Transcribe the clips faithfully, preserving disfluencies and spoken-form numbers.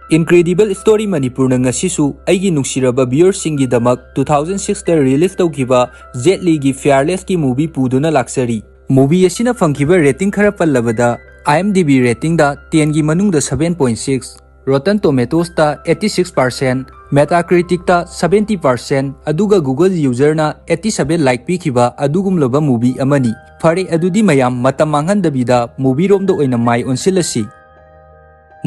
Incredible Story Manipurꯅ ꯉꯁꯤꯁꯨ ꯑꯩꯒꯤ ꯅꯨꯡꯁꯤꯔꯕ viewersꯁꯤꯡꯒꯤꯗꯃꯛ two thousand sixꯇ release ꯇꯧꯈꯤꯕ Jet Liꯒꯤ Fearlessꯀꯤ movie ꯄꯨꯗꯨꯅ ꯂꯥꯛꯆꯔꯤ꯫ Movie ꯑꯁꯤꯅ ꯐꯪꯈꯤꯕ rating ꯈꯔ ꯄꯜꯂꯕꯗ, IMDb ratingꯗ tenꯒꯤ ꯃꯅꯨꯡꯗ seven point six, Rotten Tomatoesꯇ eighty six percent, Metacriticꯇ seventy percent, ꯑꯗꯨꯒ Google userꯅ eighty seven like ꯄꯤꯈꯤꯕ ꯑꯗꯨꯒꯨꯝꯂꯕ movie ꯑꯃꯅꯤ꯫ ꯐꯔꯦ, ꯑꯗꯨꯗꯤ ꯃꯌꯥꯝ ꯃꯇꯝ ꯃꯥꯡꯍꯟꯗꯕꯤꯗ movieꯔꯣꯝꯗ ꯑꯣꯏꯅ ꯃꯥꯏ ꯑꯣꯟꯁꯤꯜꯂꯁꯤ꯫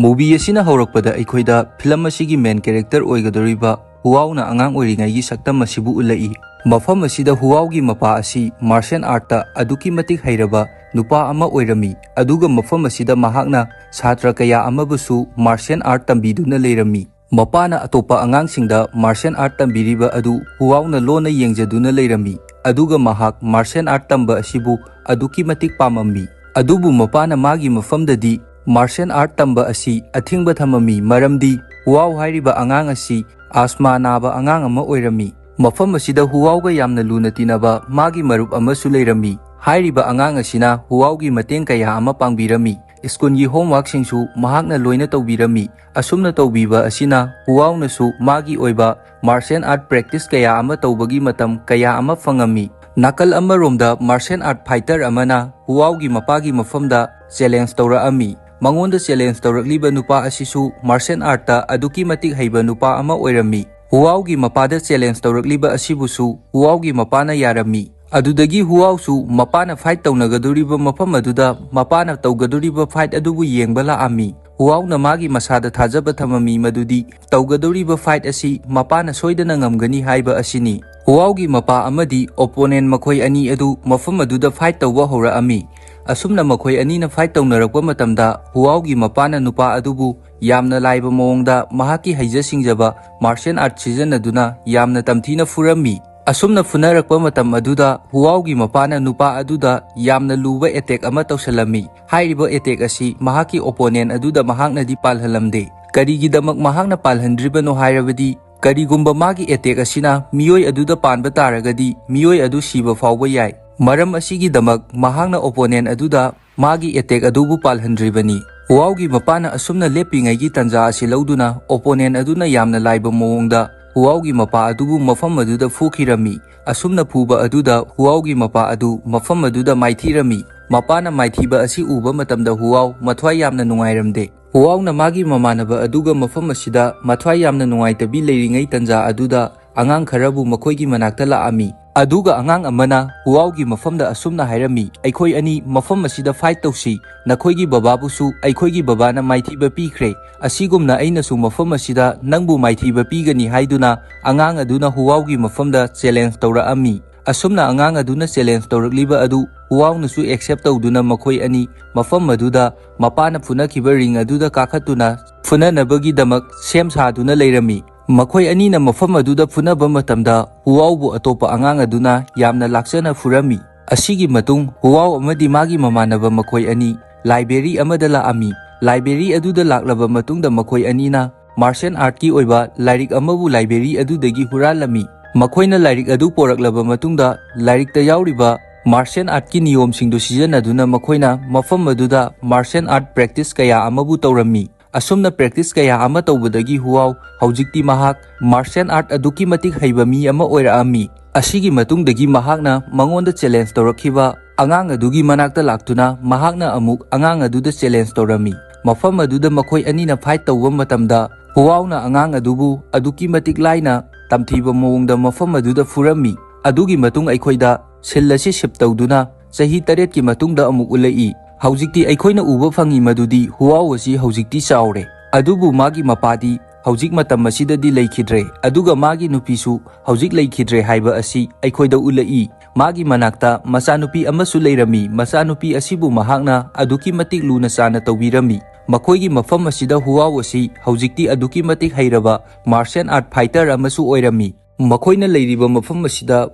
Movie ꯑꯁꯤꯅ ꯍꯧꯔꯛꯄꯗ ꯑꯩꯈꯣꯏꯗ film ꯑꯁꯤꯒꯤ main character ꯑꯣꯏꯒꯗꯧꯔꯤꯕ ꯍꯨꯋꯥꯎꯅ ꯑꯉꯥꯡ ꯑꯣꯏꯔꯤꯉꯩꯒꯤ ꯁꯛꯇꯝ ꯑꯁꯤꯕꯨ ꯎꯠꯂꯛꯏ꯫ ꯃꯐꯝ ꯑꯁꯤꯗ ꯍꯨꯋꯥꯎꯒꯤ ꯃꯄꯥ ꯑꯁꯤ martial artꯇ ꯑꯗꯨꯛꯀꯤ ꯃꯇꯤꯛ ꯍꯩꯔꯕ ꯅꯨꯄꯥ ꯑꯃ ꯑꯣꯏꯔꯝꯃꯤ, ꯑꯗꯨꯒ ꯃꯐꯝ ꯑꯁꯤꯗ ꯃꯍꯥꯛꯅ ꯁꯥꯇ꯭ꯔ ꯀꯌꯥ ꯑꯃꯕꯨꯁꯨ martial art ꯇꯝꯕꯤꯗꯨꯅ ꯂꯩꯔꯝꯃꯤ꯫ ꯃꯄꯥꯅ ꯑꯇꯣꯞꯄ ꯑꯉꯥꯡꯁꯤꯡꯗ martial art ꯇꯝꯕꯤꯔꯤꯕ ꯑꯗꯨ ꯍꯨꯋꯥꯎꯅ ꯂꯣꯟꯅ ꯌꯦꯡꯖꯗꯨꯅ ꯂꯩꯔꯝꯃꯤ, ꯑꯗꯨꯒ ꯃꯍꯥꯛ martial art ꯇꯝꯕ ꯑꯁꯤꯕꯨ ꯑꯗꯨꯛꯀꯤ ꯃꯇꯤꯛ ꯄꯥꯝꯃꯝꯃꯤ꯫ ꯑꯗꯨꯕꯨ ꯃꯄꯥꯅ ꯃꯥꯒꯤ ꯃꯐꯝꯗꯗꯤ martial art ꯇꯝꯕ ꯑꯁꯤ ꯑꯊꯤꯡꯕ ꯊꯝꯃꯝꯃꯤ, ꯃꯔꯝꯗꯤ ꯍꯨꯋꯥꯎ ꯍꯥꯏꯔꯤꯕ ꯑꯉꯥꯡ ꯑꯁꯤ asthma ꯅꯥꯕ ꯑꯉꯥꯡ ꯑꯃ ꯑꯣꯏꯔꯝꯃꯤ꯫ ꯃꯐꯝ ꯑꯁꯤꯗ ꯍꯨꯋꯥꯎꯒ ꯌꯥꯝꯅ ꯂꯨꯅ ꯇꯤꯟꯅꯕ ꯃꯥꯒꯤ ꯃꯔꯨꯞ ꯑꯃꯁꯨ ꯂꯩꯔꯝꯃꯤ꯫ ꯍꯥꯏꯔꯤꯕ ꯑꯉꯥꯡ ꯑꯁꯤꯅ ꯍꯨꯋꯥꯎꯒꯤ ꯃꯇꯦꯡ ꯀꯌꯥ ꯑꯃ ꯄꯥꯡꯕꯤꯔꯝꯃꯤ꯫ Schoolꯒꯤ homeworkꯁꯤꯡꯁꯨ ꯃꯍꯥꯛꯅ ꯂꯣꯏꯅ ꯇꯧꯕꯤꯔꯝꯃꯤ꯫ ꯑꯁꯨꯝꯅ ꯇꯧꯕꯤꯕ ꯑꯁꯤꯅ ꯍꯨꯋꯥꯎꯅꯁꯨ ꯃꯥꯒꯤ ꯑꯣꯏꯕ martial art practice ꯀꯌꯥ ꯑꯃ ꯇꯧꯕꯒꯤ ꯃꯇꯝ ꯀꯌꯥ ꯑꯃ ꯐꯪꯉꯝꯃꯤ꯫ ꯅꯥꯀꯜ ꯑꯃꯔꯣꯝꯗ martial art fighter ꯑꯃꯅ ꯍꯨꯋꯥꯎꯒꯤ ꯃꯄꯥꯒꯤ ꯃꯐꯝꯗ challenge ꯇꯧꯔꯛꯑꯝꯃꯤ꯫ ꯃꯉꯣꯟꯗ challenge ꯇꯧꯔꯛꯂꯤꯕ ꯅꯨꯄꯥ ꯑꯁꯤꯁꯨ martial artꯇ ꯑꯗꯨꯛꯀꯤ ꯃꯇꯤꯛ ꯍꯩꯕ ꯅꯨꯄꯥ ꯑꯃ ꯑꯣꯏꯔꯝꯃꯤ꯫ ꯍꯨꯋꯥꯎꯒꯤ ꯃꯄꯥꯗ challenge ꯇꯧꯔꯛꯂꯤꯕ ꯑꯁꯤꯕꯨꯁꯨ ꯍꯨꯋꯥꯎꯒꯤ ꯃꯄꯥꯅ ꯌꯥꯔꯝꯃꯤ꯫ ꯑꯗꯨꯗꯒꯤ ꯍꯨꯋꯥꯎꯁꯨ ꯃꯄꯥꯅ fight ꯇꯧꯅꯒꯗꯧꯔꯤꯕ ꯃꯐꯝ ꯑꯗꯨꯗ ꯃꯄꯥꯅ ꯇꯧꯒꯗꯧꯔꯤꯕ fight ꯑꯗꯨꯕꯨ ꯌꯦꯡꯕ ꯂꯥꯛꯑꯝꯃꯤ꯫ ꯍꯨꯋꯥꯎꯅ ꯃꯥꯒꯤ ꯃꯁꯥꯗ ꯊꯥꯖꯕ ꯊꯝꯃꯝꯃꯤ ꯃꯗꯨꯗꯤ ꯇꯧꯒꯗꯧꯔꯤꯕ fight ꯑꯁꯤ ꯃꯄꯥꯅ ꯁꯣꯏꯗꯅ ꯉꯝꯒꯅꯤ ꯍꯥꯏꯕ ꯑꯁꯤꯅꯤ꯫ ꯍꯨꯋꯥꯎꯒꯤ ꯃꯄꯥ ꯑꯃꯗꯤ opponent ꯃꯈꯣꯏ ꯑꯅꯤ ꯑꯗꯨ ꯃꯐꯝ ꯑꯗꯨꯗ fight ꯇꯧꯕ ꯍꯧꯔꯛꯑꯝꯃꯤ꯫ ꯑꯁꯨꯝꯅ ꯃꯈꯣꯏ ꯑꯅꯤꯅ fight ꯇꯧꯅꯔꯛꯄ ꯃꯇꯝꯗ ꯍꯨꯋꯥꯎꯒꯤ ꯃꯄꯥꯅ ꯅꯨꯄꯥ ꯑꯗꯨꯕꯨ ꯌꯥꯝꯅ ꯂꯥꯏꯕ ꯃꯑꯣꯡꯗ ꯃꯍꯥꯛꯀꯤ ꯍꯩꯖ ꯁꯤꯡꯖꯕ martial art ꯁꯤꯖꯤꯟꯅꯗꯨꯅ ꯌꯥꯝꯅ ꯇꯝꯊꯤꯅ ꯐꯨꯔꯝꯃꯤ꯫ ꯑꯁꯨꯝꯅ ꯐꯨꯅꯔꯛꯄ ꯃꯇꯝ ꯑꯗꯨꯗ ꯍꯨꯋꯥꯎꯒꯤ ꯃꯄꯥꯅ ꯅꯨꯄꯥ ꯑꯗꯨꯗ ꯌꯥꯝꯅ ꯂꯨꯕ attack ꯑꯃ ꯇꯧꯁꯜꯂꯝꯃꯤ꯫ ꯍꯥꯏꯔꯤꯕ attack ꯑꯁꯤ ꯃꯍꯥꯛꯀꯤ opponent ꯑꯗꯨꯗ ꯃꯍꯥꯛꯅꯗꯤ ꯄꯥꯜꯍꯜꯂꯝꯗꯦ꯫ ꯀꯔꯤꯒꯤꯗꯃꯛ ꯃꯍꯥꯛꯅ ꯄꯥꯜꯍꯟꯗ꯭ꯔꯤꯕꯅꯣ ꯍꯥꯏꯔꯕꯗꯤ, ꯀꯔꯤꯒꯨꯝꯕ ꯃꯥꯒꯤ attack ꯑꯁꯤꯅ ꯃꯤꯑꯣꯏ ꯑꯗꯨꯗ ꯄꯥꯟꯕ ꯇꯥꯔꯒꯗꯤ ꯃꯤꯑꯣꯏ ꯑꯗꯨ ꯁꯤꯕ ꯐꯥꯎꯕ ꯌꯥꯏ꯫ ꯃꯔꯝ ꯑꯁꯤꯒꯤꯗꯃꯛ ꯃꯍꯥꯛꯅ opponent ꯑꯗꯨꯗ ꯃꯥꯒꯤ attack ꯑꯗꯨꯕꯨ ꯄꯥꯜꯍꯟꯗ꯭ꯔꯤꯕꯅꯤ꯫ ꯍꯨꯋꯥꯎꯒꯤ ꯃꯄꯥꯅ ꯑꯁꯨꯝꯅ ꯂꯦꯞꯄꯤꯉꯩꯒꯤ ꯇꯥꯟꯖꯥ ꯑꯁꯤ ꯂꯧꯗꯨꯅ opponent ꯑꯗꯨꯅ ꯌꯥꯝꯅ ꯂꯥꯏꯕ ꯃꯑꯣꯡꯗ ꯍꯨꯋꯥꯎꯒꯤ ꯃꯄꯥ ꯑꯗꯨꯕꯨ ꯃꯐꯝ ꯑꯗꯨꯗ ꯐꯨꯈꯤꯔꯝꯃꯤ꯫ ꯑꯁꯨꯝꯅ ꯐꯨꯕ ꯑꯗꯨꯗ ꯍꯨꯋꯥꯎꯒꯤ ꯃꯄꯥ ꯑꯗꯨ ꯃꯐꯝ ꯑꯗꯨꯗ ꯃꯥꯏꯊꯤꯔꯝꯃꯤ꯫ ꯃꯄꯥꯅ ꯃꯥꯏꯊꯤꯕ ꯑꯁꯤ ꯎꯕ ꯃꯇꯝꯗ ꯍꯨꯋꯥꯎ ꯃꯊ꯭ꯋꯥꯏ ꯌꯥꯝꯅ ꯅꯨꯡꯉꯥꯏꯔꯝꯗꯦ꯫ ꯍꯨꯋꯥꯎꯅ ꯃꯥꯒꯤ ꯃꯃꯥꯟꯅꯕ ꯑꯗꯨꯒ ꯃꯐꯝ ꯑꯁꯤꯗ ꯃꯊ꯭ꯋꯥꯏ ꯌꯥꯝꯅ ꯅꯨꯡꯉꯥꯏꯇꯕꯤ ꯂꯩꯔꯤꯉꯩ ꯇꯥꯟꯖꯥ ꯑꯗꯨꯗ ꯑꯉꯥꯡ ꯈꯔꯕꯨ ꯃꯈꯣꯏꯒꯤ ꯃꯅꯥꯛꯇ ꯂꯥꯛꯑꯝꯃꯤ꯫ ꯑꯗꯨꯒ ꯑꯉꯥꯡ ꯑꯃꯅ ꯍꯨꯋꯥꯎꯒꯤ ꯃꯐꯝꯗ ꯑꯁꯨꯝꯅ ꯍꯥꯏꯔꯝꯃꯤ, "ꯑꯩꯈꯣꯏ ꯑꯅꯤ ꯃꯐꯝ ꯑꯁꯤꯗ fight ꯇꯧꯁꯤ꯫ ꯅꯈꯣꯏꯒꯤ ꯕꯕꯥꯕꯨꯁꯨ ꯑꯩꯈꯣꯏꯒꯤ ꯕꯕꯥꯅ ꯃꯥꯏꯊꯤꯕ ꯄꯤꯈ꯭ꯔꯦ꯫ ꯑꯁꯤꯒꯨꯝꯅ ꯑꯩꯅꯁꯨ ꯃꯐꯝ ꯑꯁꯤꯗ ꯅꯪꯕꯨ ꯃꯥꯏꯊꯤꯕ ꯄꯤꯒꯅꯤ" ꯍꯥꯏꯗꯨꯅ ꯑꯉꯥꯡ ꯑꯗꯨꯅ ꯍꯨꯋꯥꯎꯒꯤ ꯃꯐꯝꯗ challenge ꯇꯧꯔꯛꯑꯝꯃꯤ꯫ ꯑꯁꯨꯝꯅ ꯑꯉꯥꯡ ꯑꯗꯨꯅ challenge ꯇꯧꯔꯛꯂꯤꯕ ꯑꯗꯨ ꯍꯨꯋꯥꯎꯅꯁꯨ accept ꯇꯧꯗꯨꯅ ꯃꯈꯣꯏ ꯑꯅꯤ ꯃꯐꯝ ꯑꯗꯨꯗ ꯃꯄꯥꯅ ꯐꯨꯅꯈꯤꯕ ring ꯑꯗꯨꯗ ꯀꯥꯈꯠꯇꯨꯅ ꯐꯨꯅꯅꯕꯒꯤꯗꯃꯛ ꯁꯦꯝ ꯁꯥꯗꯨꯅ ꯂꯩꯔꯝꯃꯤ꯫ ꯃꯈꯣꯏ ꯑꯅꯤꯅ ꯃꯐꯝ ꯑꯗꯨꯗ ꯐꯨꯅꯕ ꯃꯇꯝꯗ ꯍꯨꯋꯥꯎꯕꯨ ꯑꯇꯣꯞꯄ ꯑꯉꯥꯡ ꯑꯗꯨꯅ ꯌꯥꯝꯅ ꯂꯥꯛꯆꯅ ꯐꯨꯔꯝꯃꯤ꯫ ꯑꯁꯤꯒꯤ ꯃꯇꯨꯡ ꯍꯨꯋꯥꯎ ꯑꯃꯗꯤ ꯃꯥꯒꯤ ꯃꯃꯥꯟꯅꯕ ꯃꯈꯣꯏ ꯑꯅꯤ library ꯑꯃꯗ ꯂꯥꯛꯑꯝꯃꯤ꯫ Library ꯑꯗꯨꯗ ꯂꯥꯛꯂꯕ ꯃꯇꯨꯡꯗ ꯃꯈꯣꯏ ꯑꯅꯤꯅ martial artꯀꯤ ꯑꯣꯏꯕ ꯂꯥꯏꯔꯤꯛ ꯑꯃꯕꯨ library ꯑꯗꯨꯗꯒꯤ ꯍꯨꯔꯥꯜꯂꯝꯃꯤ꯫ ꯃꯈꯣꯏꯅ ꯂꯥꯏꯔꯤꯛ ꯑꯗꯨ ꯄꯣꯔꯛꯂꯕ ꯃꯇꯨꯡꯗ ꯂꯥꯏꯔꯤꯛꯇ ꯌꯥꯎꯔꯤꯕ martial artꯀꯤ ꯅꯤꯌꯣꯝꯁꯤꯡꯗꯨ ꯁꯤꯖꯤꯟꯅꯗꯨꯅ ꯃꯈꯣꯏꯅ ꯃꯐꯝ ꯑꯗꯨꯗ martial art practice ꯀꯌꯥ ꯑꯃꯕꯨ ꯇꯧꯔꯝꯃꯤ꯫ ꯑꯁꯨꯝꯅ practice ꯀꯌꯥ ꯑꯃ ꯇꯧꯕꯗꯒꯤ ꯍꯨꯋꯥꯎ ꯍꯧꯖꯤꯛꯇꯤ ꯃꯍꯥꯛ martial art ꯑꯗꯨꯛꯀꯤ ꯃꯇꯤꯛ ꯍꯩꯕ ꯃꯤ ꯑꯃ ꯑꯣꯏꯔꯛꯑꯝꯃꯤ꯫ ꯑꯁꯤꯒꯤ ꯃꯇꯨꯡꯗꯒꯤ ꯃꯍꯥꯛꯅ ꯃꯉꯣꯟꯗ challenge ꯇꯧꯔꯛꯈꯤꯕ ꯑꯉꯥꯡ ꯑꯗꯨꯒꯤ ꯃꯅꯥꯛꯇ ꯂꯥꯛꯇꯨꯅ ꯃꯍꯥꯛꯅ ꯑꯃꯨꯛ ꯑꯉꯥꯡ ꯑꯗꯨꯗ challenge ꯇꯧꯔꯝꯃꯤ꯫ ꯃꯐꯝ ꯑꯗꯨꯗ ꯃꯈꯣꯏ ꯑꯅꯤꯅ fight ꯇꯧꯕ ꯃꯇꯝꯗ ꯍꯨꯋꯥꯎꯅ ꯑꯉꯥꯡ ꯑꯗꯨꯕꯨ ꯑꯗꯨꯛꯀꯤ ꯃꯇꯤꯛ ꯂꯥꯏꯅ ꯇꯝꯊꯤꯕ ꯃꯑꯣꯡꯗ ꯃꯐꯝ ꯑꯗꯨꯗ ꯐꯨꯔꯝꯃꯤ꯫ ꯑꯗꯨꯒꯤ ꯃꯇꯨꯡ ꯑꯩꯈꯣꯏꯗ scene ꯑꯁꯤ shift ꯇꯧꯗꯨꯅ ꯆꯍꯤ ꯇꯔꯦꯠꯀꯤ ꯃꯇꯨꯡꯗ ꯑꯃꯨꯛ ꯎꯠꯂꯛꯏ꯫ ꯍꯧꯖꯤꯛꯇꯤ ꯑꯩꯈꯣꯏꯅ ꯎꯕ ꯐꯪꯉꯤ ꯃꯗꯨꯗꯤ ꯍꯨꯋꯥꯎ ꯑꯁꯤ ꯍꯧꯖꯤꯛꯇꯤ ꯆꯥꯎꯔꯦ, ꯑꯗꯨꯕꯨ ꯃꯥꯒꯤ ꯃꯄꯥꯗꯤ ꯍꯧꯖꯤꯛ ꯃꯇꯝ ꯑꯁꯤꯗꯗꯤ ꯂꯩꯈꯤꯗ꯭ꯔꯦ, ꯑꯗꯨꯒ ꯃꯥꯒꯤ ꯅꯨꯄꯤꯁꯨ ꯍꯧꯖꯤꯛ ꯂꯩꯈꯤꯗ꯭ꯔꯦ ꯍꯥꯏꯕ ꯑꯁꯤ ꯑꯩꯈꯣꯏꯗ ꯎꯠꯂꯛꯏ꯫ ꯃꯥꯒꯤ ꯃꯅꯥꯛꯇ ꯃꯆꯥꯅꯨꯄꯤ ꯑꯃꯁꯨ ꯂꯩꯔꯝꯃꯤ꯫ ꯃꯆꯥꯅꯨꯄꯤ ꯑꯁꯤꯕꯨ ꯃꯍꯥꯛꯅ ꯑꯗꯨꯛꯀꯤ ꯃꯇꯤꯛ ꯂꯨꯅ ꯆꯥꯟꯅ ꯇꯧꯕꯤꯔꯝꯃꯤ꯫ ꯃꯈꯣꯏꯒꯤ ꯃꯐꯝ ꯑꯁꯤꯗ ꯍꯨꯋꯥꯎ ꯑꯁꯤ ꯍꯧꯖꯤꯛꯇꯤ ꯑꯗꯨꯛꯀꯤ ꯃꯇꯤꯛ ꯍꯩꯔꯕ martial art fighter ꯑꯃꯁꯨ ꯑꯣꯏꯔꯝꯃꯤ꯫ ꯃꯈꯣꯏꯅ ꯂꯩꯔꯤꯕ ꯃꯐꯝ ꯑꯁꯤꯗ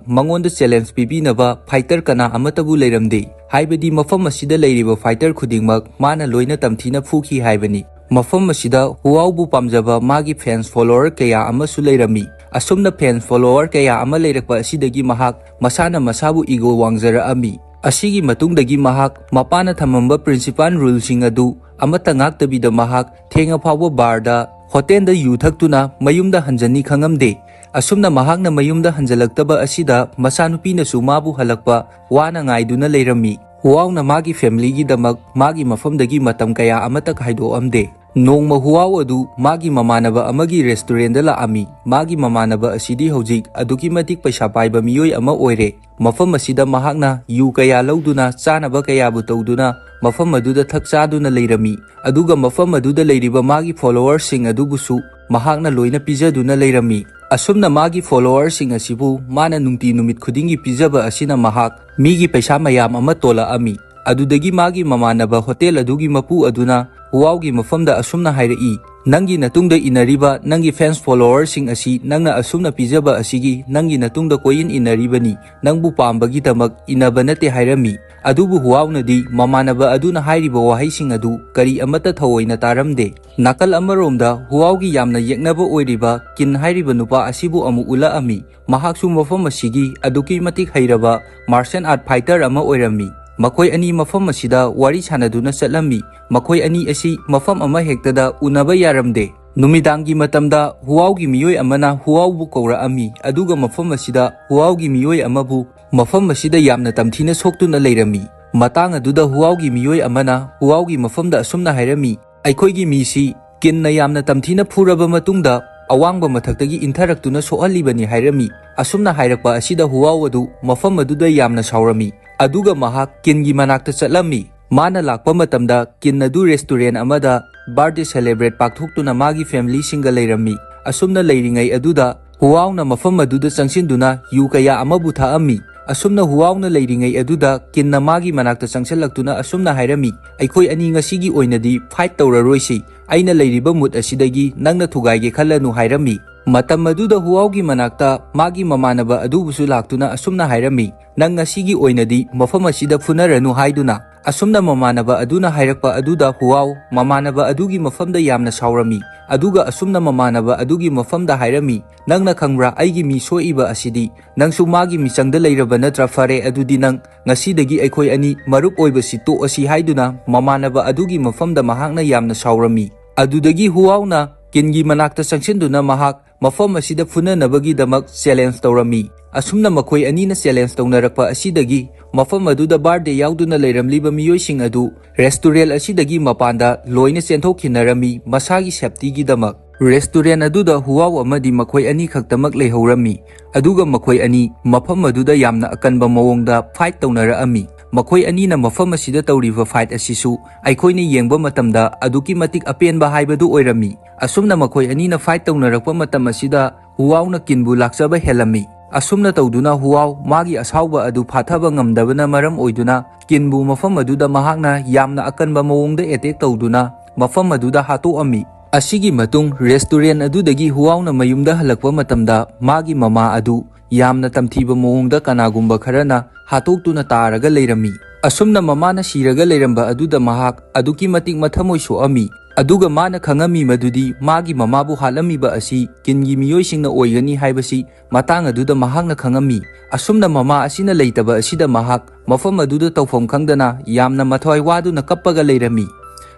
ꯃꯉꯣꯟꯗ challenge ꯄꯤꯕꯤꯅꯕ fighter ꯀꯅꯥ ꯑꯃꯠꯇꯕꯨ ꯂꯩꯔꯝꯗꯦ, ꯍꯥꯏꯕꯗꯤ ꯃꯐꯝ ꯑꯁꯤꯗ ꯂꯩꯔꯤꯕ fighter ꯈꯨꯗꯤꯡꯃꯛ ꯃꯥꯅ ꯂꯣꯏꯅ ꯇꯝꯊꯤꯅ ꯐꯨꯈꯤ ꯍꯥꯏꯕꯅꯤ꯫ ꯃꯐꯝ ꯑꯁꯤꯗ ꯍꯨꯋꯥꯎꯕꯨ ꯄꯥꯝꯖꯕ ꯃꯥꯒꯤ fans follower ꯀꯌꯥ ꯑꯃꯁꯨ ꯂꯩꯔꯝꯃꯤ꯫ ꯑꯁꯨꯝꯅ ꯐꯦꯟ ꯐꯣꯂꯣꯋꯔ ꯀꯌꯥ ꯑꯃ ꯂꯩꯔꯛꯄ ꯑꯁꯤꯗꯒꯤ ꯃꯍꯥꯛ ꯃꯁꯥꯅ ꯃꯁꯥꯕꯨ ꯏꯒꯣ ꯋꯥꯡꯖꯔꯛꯑꯝꯃꯤ꯫ ꯑꯁꯤꯒꯤ ꯃꯇꯨꯡꯗꯒꯤ ꯃꯍꯥꯛ ꯃꯄꯥꯅ ꯊꯝꯃꯝꯕ ꯄ꯭ꯔꯤꯟꯁꯤꯄꯥꯜ ꯔꯨꯜꯁꯤꯡ ꯑꯗꯨ ꯑꯃꯠꯇ ꯉꯥꯛꯇꯕꯤꯗ ꯃꯍꯥꯛ ꯊꯦꯡꯉ ꯐꯥꯎꯕ ꯕꯥꯔꯗ, ꯍꯣꯇꯦꯜꯗ ꯌꯨ ꯊꯛꯇꯨꯅ ꯃꯌꯨꯝꯗ ꯍꯟꯖꯟꯅꯤ ꯈꯪꯉꯝꯗꯦ꯫ ꯑꯁꯨꯝꯅ ꯃꯍꯥꯛꯅ ꯃꯌꯨꯝꯗ ꯍꯟꯖꯜꯂꯛꯇꯕ ꯑꯁꯤꯗ ꯃꯆꯥꯅꯨꯄꯤꯅꯁꯨ ꯃꯥꯕꯨ ꯍꯜꯂꯛꯄ ꯋꯥꯅ ꯉꯥꯏꯗꯨꯅ ꯂꯩꯔꯝꯃꯤ꯫ ꯍꯨꯋꯥꯎꯅ ꯃꯥꯒꯤ ꯐꯦꯃꯤꯂꯤꯒꯤꯗꯃꯛ ꯃꯥꯒꯤ ꯃꯐꯝꯗꯒꯤ ꯃꯇꯝ ꯀꯌꯥ ꯑꯃꯠꯇ ꯈꯥꯏꯗꯣꯛꯑꯝꯗꯦ꯫ ꯅꯣꯡꯃ ꯍꯨꯋꯥꯎ ꯑꯗꯨ ꯃꯥꯒꯤ ꯃꯃꯥꯟꯅꯕ ꯑꯃꯒꯤ ꯔꯦꯁꯇꯨꯔꯦꯟꯗ ꯂꯥꯛꯑꯝꯃꯤ꯫ ꯃꯥꯒꯤ ꯃꯃꯥꯟꯅꯕ ꯑꯁꯤꯗꯤ ꯍꯧꯖꯤꯛ ꯑꯗꯨꯛꯀꯤ ꯃꯇꯤꯛ ꯄꯩꯁꯥ ꯄꯥꯏꯕ ꯃꯤꯑꯣꯏ ꯑꯃ ꯑꯣꯏꯔꯦ꯫ ꯃꯐꯝ ꯑꯁꯤꯗ ꯃꯍꯥꯛꯅ ꯌꯨ ꯀꯌꯥ ꯂꯧꯗꯨꯅ ꯆꯥꯅꯕ ꯀꯌꯥꯕꯨ ꯇꯧꯗꯨꯅ ꯃꯐꯝ ꯑꯗꯨꯗ ꯊꯛ ꯆꯥꯗꯨꯅ ꯂꯩꯔꯝꯃꯤ꯫ ꯑꯗꯨꯒ ꯃꯐꯝ ꯑꯗꯨꯗ ꯂꯩꯔꯤꯕ ꯃꯥꯒꯤ ꯐꯣꯂꯣꯋꯔꯁꯤꯡ ꯑꯗꯨꯕꯨꯁꯨ ꯃꯍꯥꯛꯅ ꯂꯣꯏꯅ ꯄꯤꯖꯗꯨꯅ ꯂꯩꯔꯝꯃꯤ꯫ ꯑꯁꯨꯝꯅ ꯃꯥꯒꯤ ꯐꯣꯂꯣꯋꯔꯁꯤꯡ ꯑꯁꯤꯕꯨ ꯃꯥꯅ ꯅꯨꯡꯇꯤ ꯅꯨꯃꯤꯠ ꯈꯨꯗꯤꯡꯒꯤ ꯄꯤꯖꯕ ꯑꯁꯤꯅ ꯃꯍꯥꯛ ꯃꯤꯒꯤ ꯄꯩꯁꯥ ꯃꯌꯥꯝ ꯑꯃ ꯇꯣꯜꯂꯛꯑꯝꯃꯤ꯫ ꯑꯗꯨꯗꯒꯤ ꯃꯥꯒꯤ ꯃꯃꯥꯟꯅꯕ ꯍꯣꯇꯦꯜ ꯑꯗꯨꯒꯤ ꯃꯄꯨ ꯑꯗꯨꯅ ꯍꯨꯋꯥꯎꯒꯤ ꯃꯐꯝꯗ ꯑꯁꯨꯝꯅ ꯍꯥꯏꯔꯛꯏ, "ꯅꯪꯒꯤ ꯅꯇꯨꯡꯗ ꯏꯟꯅꯔꯤꯕ ꯅꯪꯒꯤ ꯐꯦꯟꯁ ꯐꯣꯂꯣꯋꯔꯁꯤꯡ ꯑꯁꯤ ꯅꯪꯅ ꯑꯁꯨꯝꯅ ꯄꯤꯖꯕ ꯑꯁꯤꯒꯤ ꯅꯪꯒꯤ ꯅꯇꯨꯡꯗ ꯀꯣꯏꯏꯟ ꯏꯟꯅꯔꯤꯕꯅꯤ, ꯅꯪꯕꯨ ꯄꯥꯝꯕꯒꯤꯗꯃꯛ ꯏꯟꯅꯕ ꯅꯠꯇꯦ" ꯍꯥꯏꯔꯝꯃꯤ꯫ ꯑꯗꯨꯕꯨ ꯍꯨꯋꯥꯎꯅꯗꯤ ꯃꯃꯥꯟꯅꯕ ꯑꯗꯨꯅ ꯍꯥꯏꯔꯤꯕ ꯋꯥꯍꯩꯁꯤꯡ ꯑꯗꯨ ꯀꯔꯤ ꯑꯃꯠꯇ ꯊꯑꯣꯏꯅ ꯇꯥꯔꯝꯗꯦ꯫ ꯅꯥꯀꯜ ꯑꯃꯔꯣꯝꯗ ꯍꯨꯋꯥꯎꯒꯤ ꯌꯥꯝꯅ ꯌꯦꯛꯅꯕ ꯑꯣꯏꯔꯤꯕ ꯀꯤꯟ ꯍꯥꯏꯔꯤꯕ ꯅꯨꯄꯥ ꯑꯁꯤꯕꯨ ꯑꯃꯨꯛ ꯎꯠꯂꯛꯑꯝꯃꯤ꯫ ꯃꯍꯥꯛꯁꯨ ꯃꯐꯝ ꯑꯁꯤꯒꯤ ꯑꯗꯨꯛꯀꯤ ꯃꯇꯤꯛ ꯍꯩꯔꯕ ꯃꯥꯔꯁꯦꯜ ꯑꯥꯔꯠ ꯐꯥꯏꯇꯔ ꯑꯃ ꯑꯣꯏꯔꯝꯃꯤ꯫ ꯃꯈꯣꯏ ꯑꯅꯤ ꯃꯐꯝ ꯑꯁꯤꯗ ꯋꯥꯔꯤ ꯁꯥꯟꯅꯗꯨꯅ ꯆꯠꯂꯝꯃꯤ꯫ ꯃꯈꯣꯏ ꯑꯅꯤ ꯑꯁꯤ ꯃꯐꯝ ꯑꯃ ꯍꯦꯛꯇꯗ ꯎꯅꯕ ꯌꯥꯔꯝꯗꯦ꯫ ꯅꯨꯃꯤꯗꯥꯡꯒꯤ ꯃꯇꯝꯗ ꯍꯨꯋꯥꯎꯒꯤ ꯃꯤꯑꯣꯏ ꯑꯃꯅ ꯍꯨꯋꯥꯎꯕꯨ ꯀꯧꯔꯛꯑꯝꯃꯤ, ꯑꯗꯨꯒ ꯃꯐꯝ ꯑꯁꯤꯗ ꯍꯨꯋꯥꯎꯒꯤ ꯃꯤꯑꯣꯏ ꯑꯃꯕꯨ ꯃꯐꯝ ꯑꯁꯤꯗ ꯌꯥꯝꯅ ꯇꯝꯊꯤꯅ ꯁꯣꯛꯇꯨꯅ ꯂꯩꯔꯝꯃꯤ꯫ ꯃꯇꯥꯡ ꯑꯗꯨꯗ ꯍꯨꯋꯥꯎꯒꯤ ꯃꯤꯑꯣꯏ ꯑꯃꯅ ꯍꯨꯋꯥꯎꯒꯤ ꯃꯐꯝꯗ ꯑꯁꯨꯝꯅ ꯍꯥꯏꯔꯝꯃꯤ, "ꯑꯩꯈꯣꯏꯒꯤ ꯃꯤꯁꯤ ꯀꯤꯟꯅ ꯌꯥꯝꯅ ꯇꯝꯊꯤꯅ ꯐꯨꯔꯕ ꯃꯇꯨꯡꯗ ꯑꯋꯥꯡꯕ ꯃꯊꯛꯇꯒꯤ ꯏꯟꯊꯔꯛꯇꯨꯅ ꯁꯣꯛꯍꯜꯂꯤꯕꯅꯤ" ꯍꯥꯏꯔꯝꯃꯤ꯫ ꯑꯁꯨꯝꯅ ꯍꯥꯏꯔꯛꯄ ꯑꯁꯤꯗ ꯍꯨꯋꯥꯎ ꯑꯗꯨ ꯃꯐꯝ ꯑꯗꯨꯗ ꯌꯥꯝꯅ ꯁꯥꯎꯔꯝꯃꯤ꯫ ꯑꯗꯨꯒ ꯃꯍꯥꯛ ꯀꯤꯟꯒꯤ ꯃꯅꯥꯛꯇ ꯆꯠꯂꯝꯃꯤ꯫ ꯃꯥꯅ ꯂꯥꯛꯄ ꯃꯇꯝꯗ ꯀꯤꯟ ꯑꯗꯨ ꯔꯦꯁꯇꯨꯔꯦꯟ ꯑꯃꯗ ꯕꯥꯔꯗꯦ ꯁꯦꯂꯦꯕ꯭ꯔꯦꯠ ꯄꯥꯡꯊꯣꯛꯇꯨꯅ ꯃꯥꯒꯤ ꯐꯦꯃꯤꯂꯤꯁꯤꯡꯒ ꯂꯩꯔꯝꯃꯤ꯫ ꯑꯁꯨꯝꯅ ꯂꯩꯔꯤꯉꯩ ꯑꯗꯨꯗ ꯍꯨꯋꯥꯎꯅ ꯃꯐꯝ ꯑꯗꯨꯗ ꯆꯪꯁꯤꯟꯗꯨꯅ ꯌꯨ ꯀꯌꯥ ꯑꯃꯕꯨ ꯊꯛꯑꯝꯃꯤ꯫ ꯑꯁꯨꯝꯅ ꯍꯨꯋꯥꯎꯅ ꯂꯩꯔꯤꯉꯩ ꯑꯗꯨꯗ ꯀꯤꯟꯅ ꯃꯥꯒꯤ ꯃꯅꯥꯛꯇ ꯆꯪꯁꯤꯜꯂꯛꯇꯨꯅ ꯑꯁꯨꯝꯅ ꯍꯥꯏꯔꯝꯃꯤ, "ꯑꯩꯈꯣꯏ ꯑꯅꯤ ꯉꯁꯤꯒꯤ ꯑꯣꯏꯅꯗꯤ ꯐꯥꯏꯠ ꯇꯧꯔꯔꯣꯏꯁꯤ꯫ ꯑꯩꯅ ꯂꯩꯔꯤꯕ ꯃꯨꯠ ꯑꯁꯤꯗꯒꯤ ꯅꯪꯅ ꯊꯨꯒꯥꯏꯒꯦ ꯈꯜꯂꯅꯨ" ꯍꯥꯏꯔꯝꯃꯤ꯫ ꯃꯇꯝ ꯑꯗꯨꯗ ꯍꯨꯋꯥꯎꯒꯤ ꯃꯅꯥꯛꯇ ꯃꯥꯒꯤ ꯃꯃꯥꯟꯅꯕ ꯑꯗꯨꯕꯨꯁꯨ ꯂꯥꯛꯇꯨꯅ ꯑꯁꯨꯝꯅ ꯍꯥꯏꯔꯝꯃꯤ, "ꯅꯪ ꯉꯁꯤꯒꯤ ꯑꯣꯏꯅꯗꯤ ꯃꯐꯝ ꯑꯁꯤꯗ ꯐꯨꯅꯔꯅꯨ" ꯍꯥꯏꯗꯨꯅ꯫ ꯑꯁꯨꯝꯅ ꯃꯃꯥꯟꯅꯕ ꯑꯗꯨꯅ ꯍꯥꯏꯔꯛꯄ ꯑꯗꯨꯗ ꯍꯨꯋꯥꯎ ꯃꯃꯥꯟꯅꯕ ꯑꯗꯨꯒꯤ ꯃꯐꯝꯗ ꯌꯥꯝꯅ ꯁꯥꯎꯔꯝꯃꯤ, ꯑꯗꯨꯒ ꯑꯁꯨꯝꯅ ꯃꯃꯥꯟꯅꯕ ꯑꯗꯨꯒꯤ ꯃꯐꯝꯗ ꯍꯥꯏꯔꯝꯃꯤ, "ꯅꯪꯅ ꯈꯪꯕ꯭ꯔꯥ, ꯑꯩꯒꯤ ꯃꯤ ꯁꯣꯛꯏꯕ ꯑꯁꯤꯗꯤ? ꯅꯪꯁꯨ ꯃꯥꯒꯤ ꯃꯤꯆꯪꯗ ꯂꯩꯔꯕ ꯅꯠꯇ꯭ꯔꯥ? ꯐꯔꯦ, ꯑꯗꯨꯗꯤ ꯅꯪ ꯉꯁꯤꯗꯒꯤ ꯑꯩꯈꯣꯏ ꯑꯅꯤ ꯃꯔꯨꯞ ꯑꯣꯏꯕꯁꯤ ꯇꯣꯛꯑꯁꯤ" ꯍꯥꯏꯗꯨꯅ ꯃꯃꯥꯟꯅꯕ ꯑꯗꯨꯒꯤ ꯃꯐꯝꯗ ꯃꯍꯥꯛꯅ ꯌꯥꯝꯅ ꯁꯥꯎꯔꯝꯃꯤ꯫ ꯑꯗꯨꯗꯒꯤ ꯍꯨꯋꯥꯎꯅ ꯀꯤꯟꯒꯤ ꯃꯅꯥꯛꯇ ꯆꯪꯁꯤꯟꯗꯨꯅ ꯃꯍꯥꯛ ꯃꯐꯝ ꯑꯁꯤꯗ ꯐꯨꯅꯅꯕꯒꯤꯗꯃꯛ ꯆꯦꯂꯦꯟꯖ ꯇꯧꯔꯝꯃꯤ꯫ ꯑꯁꯨꯝꯅ ꯃꯈꯣꯏ ꯑꯅꯤꯅ ꯆꯦꯂꯦꯟꯖ ꯇꯧꯅꯔꯛꯄ ꯑꯁꯤꯗꯒꯤ ꯃꯐꯝ ꯑꯗꯨꯗ ꯕꯥꯔꯗꯦ ꯌꯥꯎꯗꯨꯅ ꯂꯩꯔꯝꯂꯤꯕ ꯃꯤꯑꯣꯏꯁꯤꯡ ꯑꯗꯨ ꯔꯦꯁꯇꯨꯔꯦꯟ ꯑꯁꯤꯗꯒꯤ ꯃꯄꯥꯟꯗ ꯂꯣꯏꯅ ꯆꯦꯟꯊꯣꯛꯈꯤꯅꯔꯝꯃꯤ, ꯃꯁꯥꯒꯤ ꯁꯦꯞꯇꯤꯒꯤꯗꯃꯛ꯫ ꯔꯦꯁꯇꯨꯔꯦꯟ ꯑꯗꯨꯗ ꯍꯨꯋꯥꯎ ꯑꯃꯗꯤ ꯃꯈꯣꯏ ꯑꯅꯤ ꯈꯛꯇꯃꯛ ꯂꯩꯍꯧꯔꯝꯃꯤ, ꯑꯗꯨꯒ ꯃꯈꯣꯏ ꯑꯅꯤ ꯃꯐꯝ ꯑꯗꯨꯗ ꯌꯥꯝꯅ ꯑꯀꯟꯕ ꯃꯑꯣꯡꯗ ꯐꯥꯏꯠ ꯇꯧꯅꯔꯛꯑꯝꯃꯤ꯫ ꯃꯈꯣꯏ ꯑꯅꯤꯅ ꯃꯐꯝ ꯑꯁꯤꯗ ꯇꯧꯔꯤꯕ ꯐꯥꯏꯠ ꯑꯁꯤꯁꯨ ꯑꯩꯈꯣꯏꯅ ꯌꯦꯡꯕ ꯃꯇꯝꯗ ꯑꯗꯨꯛꯀꯤ ꯃꯇꯤꯛ ꯑꯄꯦꯟꯕ ꯍꯥꯏꯕꯗꯨ ꯑꯣꯏꯔꯝꯃꯤ꯫ ꯑꯁꯨꯝꯅ ꯃꯈꯣꯏ ꯑꯅꯤꯅ ꯐꯥꯏꯠ ꯇꯧꯅꯔꯛꯄ ꯃꯇꯝ ꯑꯁꯤꯗ ꯍꯨꯋꯥꯎꯅ ꯀꯤꯟꯕꯨ ꯂꯥꯛꯆꯕ ꯍꯦꯜꯂꯝꯃꯤ꯫ ꯑꯁꯨꯝꯅ ꯇꯧꯗꯨꯅ ꯍꯨꯋꯥꯎ ꯃꯥꯒꯤ ꯑꯁꯥꯎꯕ ꯑꯗꯨ ꯐꯥꯊꯕ ꯉꯝꯗꯕꯅ ꯃꯔꯝ ꯑꯣꯏꯗꯨꯅ ꯀꯤꯟꯕꯨ ꯃꯐꯝ ꯑꯗꯨꯗ ꯃꯍꯥꯛꯅ ꯌꯥꯝꯅ ꯑꯀꯟꯕ ꯃꯑꯣꯡꯗ ꯑꯦꯇꯦꯛ ꯇꯧꯗꯨꯅ ꯃꯐꯝ ꯑꯗꯨꯗ ꯍꯥꯠꯇꯣꯛꯑꯝꯃꯤ꯫ ꯑꯁꯤꯒꯤ ꯃꯇꯨꯡ ꯔꯦꯁꯇꯨꯔꯦꯟ ꯑꯗꯨꯗꯒꯤ ꯍꯨꯋꯥꯎꯅ ꯃꯌꯨꯝꯗ ꯍꯜꯂꯛꯄ ꯃꯇꯝꯗ ꯃꯥꯒꯤ ꯃꯃꯥ ꯑꯗꯨ ꯌꯥꯝꯅ ꯇꯝꯊꯤꯕ ꯃꯑꯣꯡꯗ ꯀꯅꯥꯒꯨꯝꯕ ꯈꯔꯅ ꯍꯥꯠꯇꯣꯛꯇꯨꯅ ꯇꯥꯔꯒ ꯂꯩꯔꯝꯃꯤ꯫ ꯑꯁꯨꯝꯅ ꯃꯃꯥꯅ ꯁꯤꯔꯒ ꯂꯩꯔꯝꯕ ꯑꯗꯨꯗ ꯃꯍꯥꯛ ꯑꯗꯨꯛꯀꯤ ꯃꯇꯤꯛ ꯃꯊꯃꯣꯏ ꯁꯣꯛꯑꯝꯃꯤ꯫ ꯑꯗꯨꯒ ꯃꯥꯅ ꯈꯪꯉꯝꯃꯤ ꯃꯗꯨꯗꯤ ꯃꯥꯒꯤ ꯃꯃꯥꯕꯨ ꯍꯥꯠꯂꯝꯃꯤꯕ ꯑꯁꯤ ꯀꯤꯟꯒꯤ ꯃꯤꯑꯣꯏꯁꯤꯡꯅ ꯑꯣꯏꯒꯅꯤ ꯍꯥꯏꯕꯁꯤ ꯃꯇꯥꯡ ꯑꯗꯨꯗ ꯃꯍꯥꯛꯅ ꯈꯪꯉꯝꯃꯤ꯫ ꯑꯁꯨꯝꯅ ꯃꯃꯥ ꯑꯁꯤꯅ ꯂꯩꯇꯕ ꯑꯁꯤꯗ ꯃꯍꯥꯛ ꯃꯐꯝ ꯑꯗꯨꯗ ꯇꯧꯐꯝ ꯈꯪꯗꯅ ꯌꯥꯝꯅ ꯃꯊ꯭ꯋꯥꯏ ꯋꯥꯗꯨꯅ ꯀꯞꯄꯒ ꯂꯩꯔꯝꯃꯤ꯫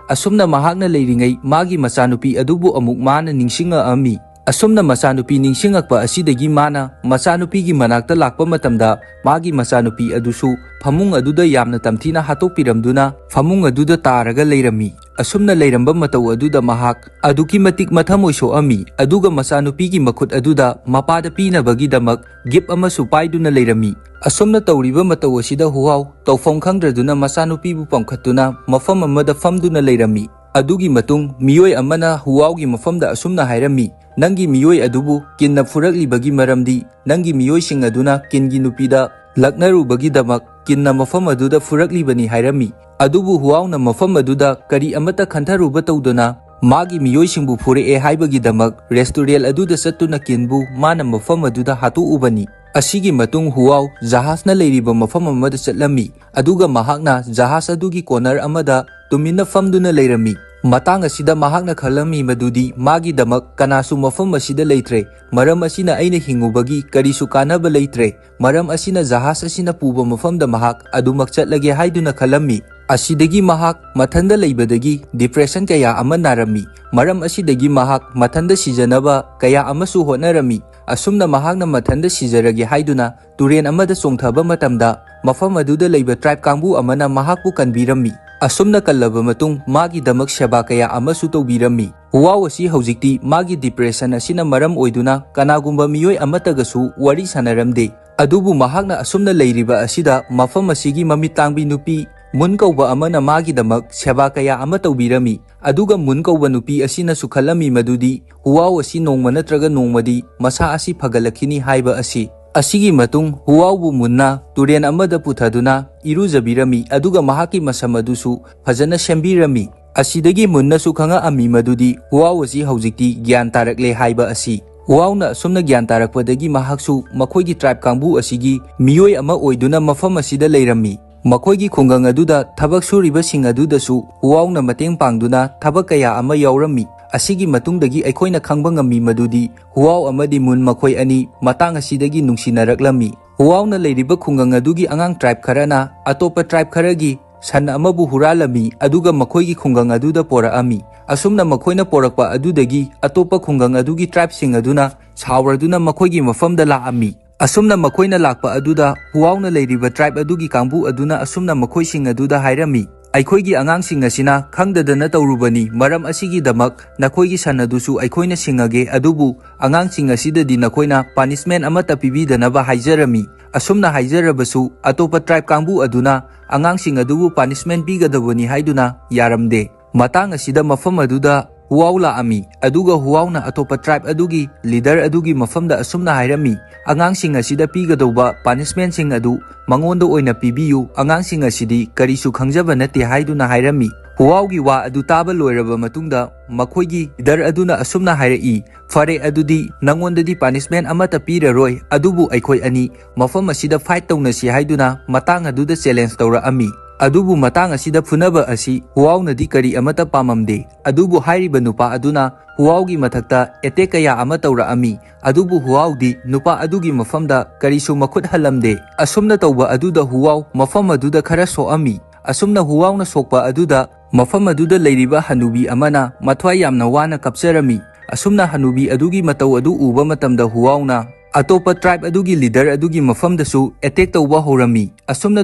ꯑꯁꯨꯝꯅ ꯃꯍꯥꯛꯅ ꯂꯩꯔꯤꯉꯩ ꯃꯥꯒꯤ ꯃꯆꯥꯅꯨꯄꯤ ꯑꯗꯨꯕꯨ ꯑꯃꯨꯛ ꯃꯥꯅ ꯅꯤꯡꯁꯤꯡꯉꯛꯑꯝꯃꯤ꯫ ꯑꯁꯨꯝꯅ ꯃꯆꯥꯅꯨꯄꯤ ꯅꯤꯡꯁꯤꯡꯉꯛꯄ ꯑꯁꯤꯗꯒꯤ ꯃꯥꯅ ꯃꯆꯥꯅꯨꯄꯤꯒꯤ ꯃꯅꯥꯛꯇ ꯂꯥꯛꯄ ꯃꯇꯝꯗ ꯃꯥꯒꯤ ꯃꯆꯥꯅꯨꯄꯤ ꯑꯗꯨꯁꯨ ꯐꯃꯨꯡ ꯑꯗꯨꯗ ꯌꯥꯝꯅ ꯇꯝꯊꯤꯅ ꯍꯥꯠꯇꯣꯛꯄꯤꯔꯝꯗꯨꯅ ꯐꯃꯨꯡ ꯑꯗꯨꯗ ꯇꯥꯔꯒ ꯂꯩꯔꯝꯃꯤ꯫ ꯑꯁꯨꯝꯅ ꯂꯩꯔꯝꯕ ꯃꯇꯧ ꯑꯗꯨꯗ ꯃꯍꯥꯛ ꯑꯗꯨꯛꯀꯤ ꯃꯇꯤꯛ ꯃꯊꯃꯣꯏ ꯁꯣꯛꯑꯝꯃꯤ, ꯑꯗꯨꯒ ꯃꯆꯥꯅꯨꯄꯤꯒꯤ ꯃꯈꯨꯠ ꯑꯗꯨꯗ ꯃꯄꯥꯗ ꯄꯤꯅꯕꯒꯤꯗꯃꯛ ꯒꯤꯐ ꯑꯃꯁꯨ ꯄꯥꯏꯗꯨꯅ ꯂꯩꯔꯝꯃꯤ꯫ ꯑꯁꯨꯝꯅ ꯇꯧꯔꯤꯕ ꯃꯇꯧ ꯑꯁꯤꯗ ꯍꯨꯋꯥꯎ ꯇꯧꯐꯝ ꯈꯪꯗ꯭ꯔꯗꯨꯅ ꯃꯆꯥꯅꯨꯄꯤꯕꯨ ꯄꯝꯈꯠꯇꯨꯅ ꯃꯐꯝ ꯑꯃꯗ ꯐꯝꯗꯨꯅ ꯂꯩꯔꯝꯃꯤ꯫ ꯑꯗꯨꯒꯤ ꯃꯇꯨꯡ ꯃꯤꯑꯣꯏ ꯑꯃꯅ ꯍꯨꯋꯥꯎꯒꯤ ꯃꯐꯝꯗ ꯑꯁꯨꯝꯅ ꯍꯥꯏꯔꯝꯃꯤ, "ꯅꯪꯒꯤ ꯃꯤꯑꯣꯏ ꯑꯗꯨꯕꯨ ꯀꯤꯟꯅ ꯐꯨꯔꯛꯂꯤꯕꯒꯤ ꯃꯔꯝꯗꯤ ꯅꯪꯒꯤ ꯃꯤꯑꯣꯏꯁꯤꯡ ꯑꯗꯨꯅ ꯀꯤꯟꯒꯤ ꯅꯨꯄꯤꯗ ꯂꯛꯅꯔꯨꯕꯒꯤꯗꯃꯛ ꯀꯤꯟꯅ ꯃꯐꯝ ꯑꯗꯨꯗ ꯐꯨꯔꯛꯂꯤꯕꯅꯤ" ꯍꯥꯏꯔꯝꯃꯤ꯫ ꯑꯗꯨꯕꯨ ꯍꯨꯋꯥꯎꯅ ꯃꯐꯝ ꯑꯗꯨꯗ ꯀꯔꯤ ꯑꯃꯠꯇ ꯈꯟꯊꯔꯨꯕ ꯇꯧꯗꯅ ꯃꯥꯒꯤ ꯃꯤꯑꯣꯏꯁꯤꯡꯕꯨ ꯐꯨꯔꯛꯑꯦ ꯍꯥꯏꯕꯒꯤꯗꯃꯛ ꯔꯦꯁꯇꯨꯔꯦꯟ ꯑꯗꯨꯗ ꯆꯠꯇꯨꯅ ꯀꯤꯟꯕꯨ ꯃꯥꯅ ꯃꯐꯝ ꯑꯗꯨꯗ ꯍꯥꯠꯇꯣꯛꯎꯕꯅꯤ꯫ ꯑꯁꯤꯒꯤ ꯃꯇꯨꯡ ꯍꯨꯋꯥꯎ ꯖꯍꯥꯖꯅ ꯂꯩꯔꯤꯕ ꯃꯐꯝ ꯑꯃꯗ ꯆꯠꯂꯝꯃꯤ, ꯑꯗꯨꯒ ꯃꯍꯥꯛꯅ ꯖꯍꯥꯖ ꯑꯗꯨꯒꯤ ꯀꯣꯅꯔ ꯑꯃꯗ ꯇꯨꯃꯤꯟꯅ ꯐꯝꯗꯨꯅ ꯂꯩꯔꯝꯃꯤ꯫ ꯃꯇꯥꯡ ꯑꯁꯤꯗ ꯃꯍꯥꯛꯅ ꯈꯜꯂꯝꯃꯤ ꯃꯗꯨꯗꯤ ꯃꯥꯒꯤꯗꯃꯛ ꯀꯅꯥꯁꯨ ꯃꯐꯝ ꯑꯁꯤꯗ ꯂꯩꯇ꯭ꯔꯦ, ꯃꯔꯝ ꯑꯁꯤꯅ ꯑꯩꯅ ꯍꯤꯡꯉꯨꯕꯒꯤ ꯀꯔꯤꯁꯨ ꯀꯥꯟꯅꯕ ꯂꯩꯇ꯭ꯔꯦ, ꯃꯔꯝ ꯑꯁꯤꯅ ꯖꯍꯥꯖ ꯑꯁꯤꯅ ꯄꯨꯕ ꯃꯐꯝꯗ ꯃꯍꯥꯛ ꯑꯗꯨꯃꯛ ꯆꯠꯂꯒꯦ ꯍꯥꯏꯗꯨꯅ ꯈꯜꯂꯝꯃꯤ꯫ ꯑꯁꯤꯗꯒꯤ ꯃꯍꯥꯛ ꯃꯊꯟꯗ ꯂꯩꯕꯗꯒꯤ ꯗꯤꯄ꯭ꯔꯦꯁꯟ ꯀꯌꯥ ꯑꯃ ꯅꯥꯔꯝꯃꯤ, ꯃꯔꯝ ꯑꯁꯤꯗꯒꯤ ꯃꯍꯥꯛ ꯃꯊꯟꯗ ꯁꯤꯖꯅꯕ ꯀꯌꯥ ꯑꯃꯁꯨ ꯍꯣꯠꯅꯔꯝꯃꯤ꯫ ꯑꯁꯨꯝꯅ ꯃꯍꯥꯛꯅ ꯃꯊꯟꯗ ꯁꯤꯖꯔꯒꯦ ꯍꯥꯏꯗꯨꯅ ꯇꯨꯔꯦꯟ ꯑꯃꯗ ꯆꯣꯡꯊꯕ ꯃꯇꯝꯗ, ꯃꯐꯝ ꯑꯗꯨꯗ ꯂꯩꯕ ꯇ꯭ꯔꯥꯏꯕ ꯀꯥꯡꯕꯨ ꯑꯃꯅ ꯃꯍꯥꯛꯄꯨ ꯀꯟꯕꯤꯔꯝꯃꯤ꯫ ꯑꯁꯨꯝꯅ ꯀꯜꯂꯕ ꯃꯇꯨꯡ ꯃꯥꯒꯤꯗꯃꯛ ꯁꯦꯕꯥ ꯀꯌꯥ ꯑꯃꯁꯨ ꯇꯧꯕꯤꯔꯝꯃꯤ꯫ ꯍꯨꯋꯥꯎ ꯑꯁꯤ ꯍꯧꯖꯤꯛꯇꯤ ꯃꯥꯒꯤ ꯗꯤꯄ꯭ꯔꯦꯁꯟ ꯑꯁꯤꯅ ꯃꯔꯝ ꯑꯣꯏꯗꯨꯅ ꯀꯅꯥꯒꯨꯝꯕ ꯃꯤꯑꯣꯏ ꯑꯃꯠꯇꯒꯁꯨ ꯋꯥꯔꯤ ꯁꯥꯟꯅꯔꯝꯗꯦ꯫ ꯑꯗꯨꯕꯨ ꯃꯍꯥꯛꯅ ꯑꯁꯨꯝꯅ ꯂꯩꯔꯤꯕ ꯑꯁꯤꯗ ꯃꯐꯝ ꯑꯁꯤꯒꯤ ꯃꯃꯤꯠ ꯇꯥꯡꯕꯤ ꯅꯨꯄꯤ ꯃꯨꯟ ꯀꯧꯕ ꯑꯃꯅ ꯃꯥꯒꯤꯗꯃꯛ ꯁꯦꯕꯥ ꯀꯌꯥ ꯑꯃ ꯇꯧꯕꯤꯔꯝꯃꯤ꯫ ꯑꯗꯨꯒ ꯃꯨꯟ ꯀꯧꯕ ꯅꯨꯄꯤ ꯑꯁꯤꯅꯁꯨ ꯈꯜꯂꯝꯃꯤ ꯃꯗꯨꯗꯤ ꯍꯨꯋꯥꯎ ꯑꯁꯤ ꯅꯣꯡꯃ ꯅꯠꯇ꯭ꯔꯒ ꯅꯣꯡꯃꯗꯤ ꯃꯁꯥ ꯑꯁꯤ ꯐꯒꯠꯂꯛꯈꯤꯅꯤ ꯍꯥꯏꯕ ꯑꯁꯤ꯫ ꯑꯁꯤꯒꯤ ꯃꯇꯨꯡ ꯍꯨꯋꯥꯎꯕꯨ ꯃꯨꯟꯅ ꯇꯨꯔꯦꯟ ꯑꯃꯗ ꯄꯨꯊꯗꯨꯅ ꯏꯔꯨꯖꯕꯤꯔꯝꯃꯤ, ꯑꯗꯨꯒ ꯃꯍꯥꯛꯀꯤ ꯃꯁꯝ ꯑꯗꯨꯁꯨ ꯐꯖꯅ ꯁꯦꯝꯕꯤꯔꯝꯃꯤ꯫ ꯑꯁꯤꯗꯒꯤ ꯃꯨꯟꯅꯁꯨ ꯈꯪꯉꯛꯑꯝꯃꯤ ꯃꯗꯨꯗꯤ ꯍꯨꯋꯥꯎ ꯑꯁꯤ ꯍꯧꯖꯤꯛꯇꯤ ꯒ꯭ꯌꯥꯟ ꯇꯥꯔꯛꯂꯦ ꯍꯥꯏꯕ ꯑꯁꯤ꯫ ꯍꯨꯋꯥꯎꯅ ꯑꯁꯨꯝꯅ ꯒ꯭ꯌꯥꯟ ꯇꯥꯔꯛꯄꯗꯒꯤ ꯃꯍꯥꯛꯁꯨ ꯃꯈꯣꯏꯒꯤ ꯇ꯭ꯔꯥꯏꯕ ꯀꯥꯡꯕꯨ ꯑꯁꯤꯒꯤ ꯃꯤꯑꯣꯏ ꯑꯃ ꯑꯣꯏꯗꯨꯅ ꯃꯐꯝ ꯑꯁꯤꯗ ꯂꯩꯔꯝꯃꯤ꯫ ꯃꯈꯣꯏꯒꯤ ꯈꯨꯡꯒꯪ ꯑꯗꯨꯗ ꯊꯕꯛ ꯁꯨꯔꯤꯕꯁꯤꯡ ꯑꯗꯨꯗꯁꯨ ꯍꯨꯋꯥꯎꯅ ꯃꯇꯦꯡ ꯄꯥꯡꯗꯨꯅ ꯊꯕꯛ ꯀꯌꯥ ꯑꯃ ꯌꯥꯎꯔꯝꯃꯤ꯫ ꯑꯁꯤꯒꯤ ꯃꯇꯨꯡꯗꯒꯤ ꯑꯩꯈꯣꯏꯅ ꯈꯪꯕ ꯉꯝꯃꯤ ꯃꯗꯨꯗꯤ ꯍꯨꯋꯥꯎ ꯑꯃꯗꯤ ꯃꯨꯟ ꯃꯈꯣꯏ ꯑꯅꯤ ꯃꯇꯥꯡ ꯑꯁꯤꯗꯒꯤ ꯅꯨꯡꯁꯤꯅꯔꯛꯂꯝꯃꯤ꯫ ꯍꯨꯋꯥꯎꯅ ꯂꯩꯔꯤꯕ ꯈꯨꯡꯒꯪ ꯑꯗꯨꯒꯤ ꯑꯉꯥꯡ ꯇ꯭ꯔꯥꯏꯕ ꯈꯔꯅ ꯑꯇꯣꯞꯄ ꯇ꯭ꯔꯥꯏꯕ ꯈꯔꯒꯤ ꯁꯟ ꯑꯃꯕꯨ ꯍꯨꯔꯥꯜꯂꯝꯃꯤ, ꯑꯗꯨꯒ ꯃꯈꯣꯏꯒꯤ ꯈꯨꯡꯒꯪ ꯑꯗꯨꯗ ꯄꯣꯔꯛꯑꯝꯃꯤ꯫ ꯑꯁꯨꯝꯅ ꯃꯈꯣꯏꯅ ꯄꯣꯔꯛꯄ ꯑꯗꯨꯗꯒꯤ ꯑꯇꯣꯞꯄ ꯈꯨꯡꯒꯪ ꯑꯗꯨꯒꯤ ꯇ꯭ꯔꯥꯏꯕꯁꯤꯡ ꯑꯗꯨꯅ ꯁꯥꯎꯔꯗꯨꯅ ꯃꯈꯣꯏꯒꯤ ꯃꯐꯝꯗ ꯂꯥꯛꯑꯝꯃꯤ꯫ ꯑꯁꯨꯝꯅ ꯃꯈꯣꯏꯅ ꯂꯥꯛꯄ ꯑꯗꯨꯗ ꯍꯨꯋꯥꯎꯅ ꯂꯩꯔꯤꯕ ꯇ꯭ꯔꯥꯏꯕ ꯑꯗꯨꯒꯤ ꯀꯥꯡꯕꯨ ꯑꯗꯨꯅ ꯑꯁꯨꯝꯅ ꯃꯈꯣꯏꯁꯤꯡ ꯑꯗꯨꯗ ꯍꯥꯏꯔꯝꯃꯤ, "ꯑꯩꯈꯣꯏꯒꯤ ꯑꯉꯥꯡꯁꯤꯡ ꯑꯁꯤꯅ ꯈꯪꯗꯗꯅ ꯇꯧꯔꯨꯕꯅꯤ, ꯃꯔꯝ ꯑꯁꯤꯒꯤꯗꯃꯛ ꯅꯈꯣꯏꯒꯤ ꯁꯟ ꯑꯗꯨꯁꯨ ꯑꯩꯈꯣꯏꯅ ꯁꯤꯡꯉꯒꯦ, ꯑꯗꯨꯕꯨ ꯑꯉꯥꯡꯁꯤꯡ ꯑꯁꯤꯗꯗꯤ ꯅꯈꯣꯏꯅ ꯄꯥꯅꯤꯁꯃꯦꯟ ꯑꯃꯠꯇ ꯄꯤꯕꯤꯗꯅꯕ ꯍꯥꯏꯖꯔꯝꯃꯤ"꯫ ꯑꯁꯨꯝꯅ ꯍꯥꯏꯖꯔꯕꯁꯨ ꯑꯇꯣꯞꯄ ꯇ꯭ꯔꯥꯏꯕ ꯀꯥꯡꯕꯨ ꯑꯗꯨꯅ ꯑꯉꯥꯡꯁꯤꯡ ꯑꯗꯨꯕꯨ ꯄꯥꯅꯤꯁꯃꯦꯟ ꯄꯤꯒꯗꯕꯅꯤ ꯍꯥꯏꯗꯨꯅ ꯌꯥꯔꯝꯗꯦ꯫ ꯃꯇꯥꯡ ꯑꯁꯤꯗ ꯃꯐꯝ ꯑꯗꯨꯗ ꯍꯨꯋꯥꯎ ꯂꯥꯛꯑꯝꯃꯤ, ꯑꯗꯨꯒ ꯍꯨꯋꯥꯎꯅ ꯑꯇꯣꯞꯄ ꯇ꯭ꯔꯥꯏꯕ ꯑꯗꯨꯒꯤ ꯂꯤꯗꯔ ꯑꯗꯨꯒꯤ ꯃꯐꯝꯗ ꯑꯁꯨꯝꯅ ꯍꯥꯏꯔꯝꯃꯤ, "ꯑꯉꯥꯡꯁꯤꯡ ꯑꯁꯤꯗ ꯄꯤꯒꯗꯧꯕ ꯄꯥꯅꯤꯁꯃꯦꯟꯁꯤꯡ ꯑꯗꯨ ꯃꯉꯣꯟꯗ ꯑꯣꯏꯅ ꯄꯤꯕꯤꯌꯨ, ꯑꯉꯥꯡꯁꯤꯡ ꯑꯁꯤꯗꯤ ꯀꯔꯤꯁꯨ ꯈꯪꯖꯕ ꯅꯠꯇꯦ" ꯍꯥꯏꯗꯨꯅ ꯍꯥꯏꯔꯝꯃꯤ꯫ ꯍꯨꯋꯥꯎꯒꯤ ꯋꯥ ꯑꯗꯨ ꯇꯥꯕ ꯂꯣꯏꯔꯕ ꯃꯇꯨꯡꯗ ꯃꯈꯣꯏꯒꯤ ꯂꯤꯗꯔ ꯑꯗꯨꯅ ꯑꯁꯨꯝꯅ ꯍꯥꯏꯔꯛꯏ, "ꯐꯔꯦ, ꯑꯗꯨꯗꯤ ꯅꯪꯉꯣꯟꯗꯗꯤ ꯄꯥꯅꯤꯁꯃꯦꯟ ꯑꯃꯠꯇ ꯄꯤꯔꯔꯣꯏ, ꯑꯗꯨꯕꯨ ꯑꯩꯈꯣꯏ ꯑꯅꯤ ꯃꯐꯝ ꯑꯁꯤꯗ ꯐꯥꯏꯠ ꯇꯧꯅꯁꯤ" ꯍꯥꯏꯗꯨꯅ ꯃꯇꯥꯡ ꯑꯗꯨꯗ ꯆꯦꯂꯦꯟꯖ ꯇꯧꯔꯛꯑꯝꯃꯤ꯫ ꯑꯗꯨꯕꯨ ꯃꯇꯥꯡ ꯑꯁꯤꯗ ꯐꯨꯅꯕ ꯑꯁꯤ ꯍꯨꯋꯥꯎꯅꯗꯤ ꯀꯔꯤ ꯑꯃꯠꯇ ꯄꯥꯝꯃꯝꯗꯦ꯫ ꯑꯗꯨꯕꯨ ꯍꯥꯏꯔꯤꯕ ꯅꯨꯄꯥ ꯑꯗꯨꯅ ꯍꯨꯋꯥꯎꯒꯤ ꯃꯊꯛꯇ ꯑꯦꯇꯦꯛ ꯀꯌꯥ ꯑꯃ ꯇꯧꯔꯛꯑꯝꯃꯤ꯫ ꯑꯗꯨꯕꯨ ꯍꯨꯋꯥꯎꯗꯤ ꯅꯨꯄꯥ ꯑꯗꯨꯒꯤ ꯃꯐꯝꯗ ꯀꯔꯤꯁꯨ ꯃꯈꯨꯠ ꯍꯜꯂꯝꯗꯦ꯫ ꯑꯁꯨꯝꯅ ꯇꯧꯕ ꯑꯗꯨꯗ ꯍꯨꯋꯥꯎ ꯃꯐꯝ ꯑꯗꯨꯗ ꯈꯔ ꯁꯣꯛꯑꯝꯃꯤ꯫ ꯑꯁꯨꯝꯅ ꯍꯨꯋꯥꯎꯅ ꯁꯣꯛꯄ ꯑꯗꯨꯗ ꯃꯐꯝ ꯑꯗꯨꯗ ꯂꯩꯔꯤꯕ ꯍꯅꯨꯕꯤ ꯑꯃꯅ ꯃꯊ꯭ꯋꯥꯏ ꯌꯥꯝꯅ ꯋꯥꯅ ꯀꯞꯆꯔꯝꯃꯤ꯫ ꯑꯁꯨꯝꯅ ꯍꯅꯨꯕꯤ ꯑꯗꯨꯒꯤ ꯃꯇꯧ ꯑꯗꯨ ꯎꯕ ꯃꯇꯝꯗ ꯍꯨꯋꯥꯎꯅ ꯑꯇꯣꯞꯄ ꯇ꯭ꯔꯥꯏꯕ ꯑꯗꯨꯒꯤ ꯂꯤꯗꯔ ꯑꯗꯨꯒꯤ ꯃꯐꯝꯗꯁꯨ ꯑꯦꯇꯦꯛ ꯇꯧꯕ ꯍꯧꯔꯝꯃꯤ꯫ ꯑꯁꯨꯝꯅ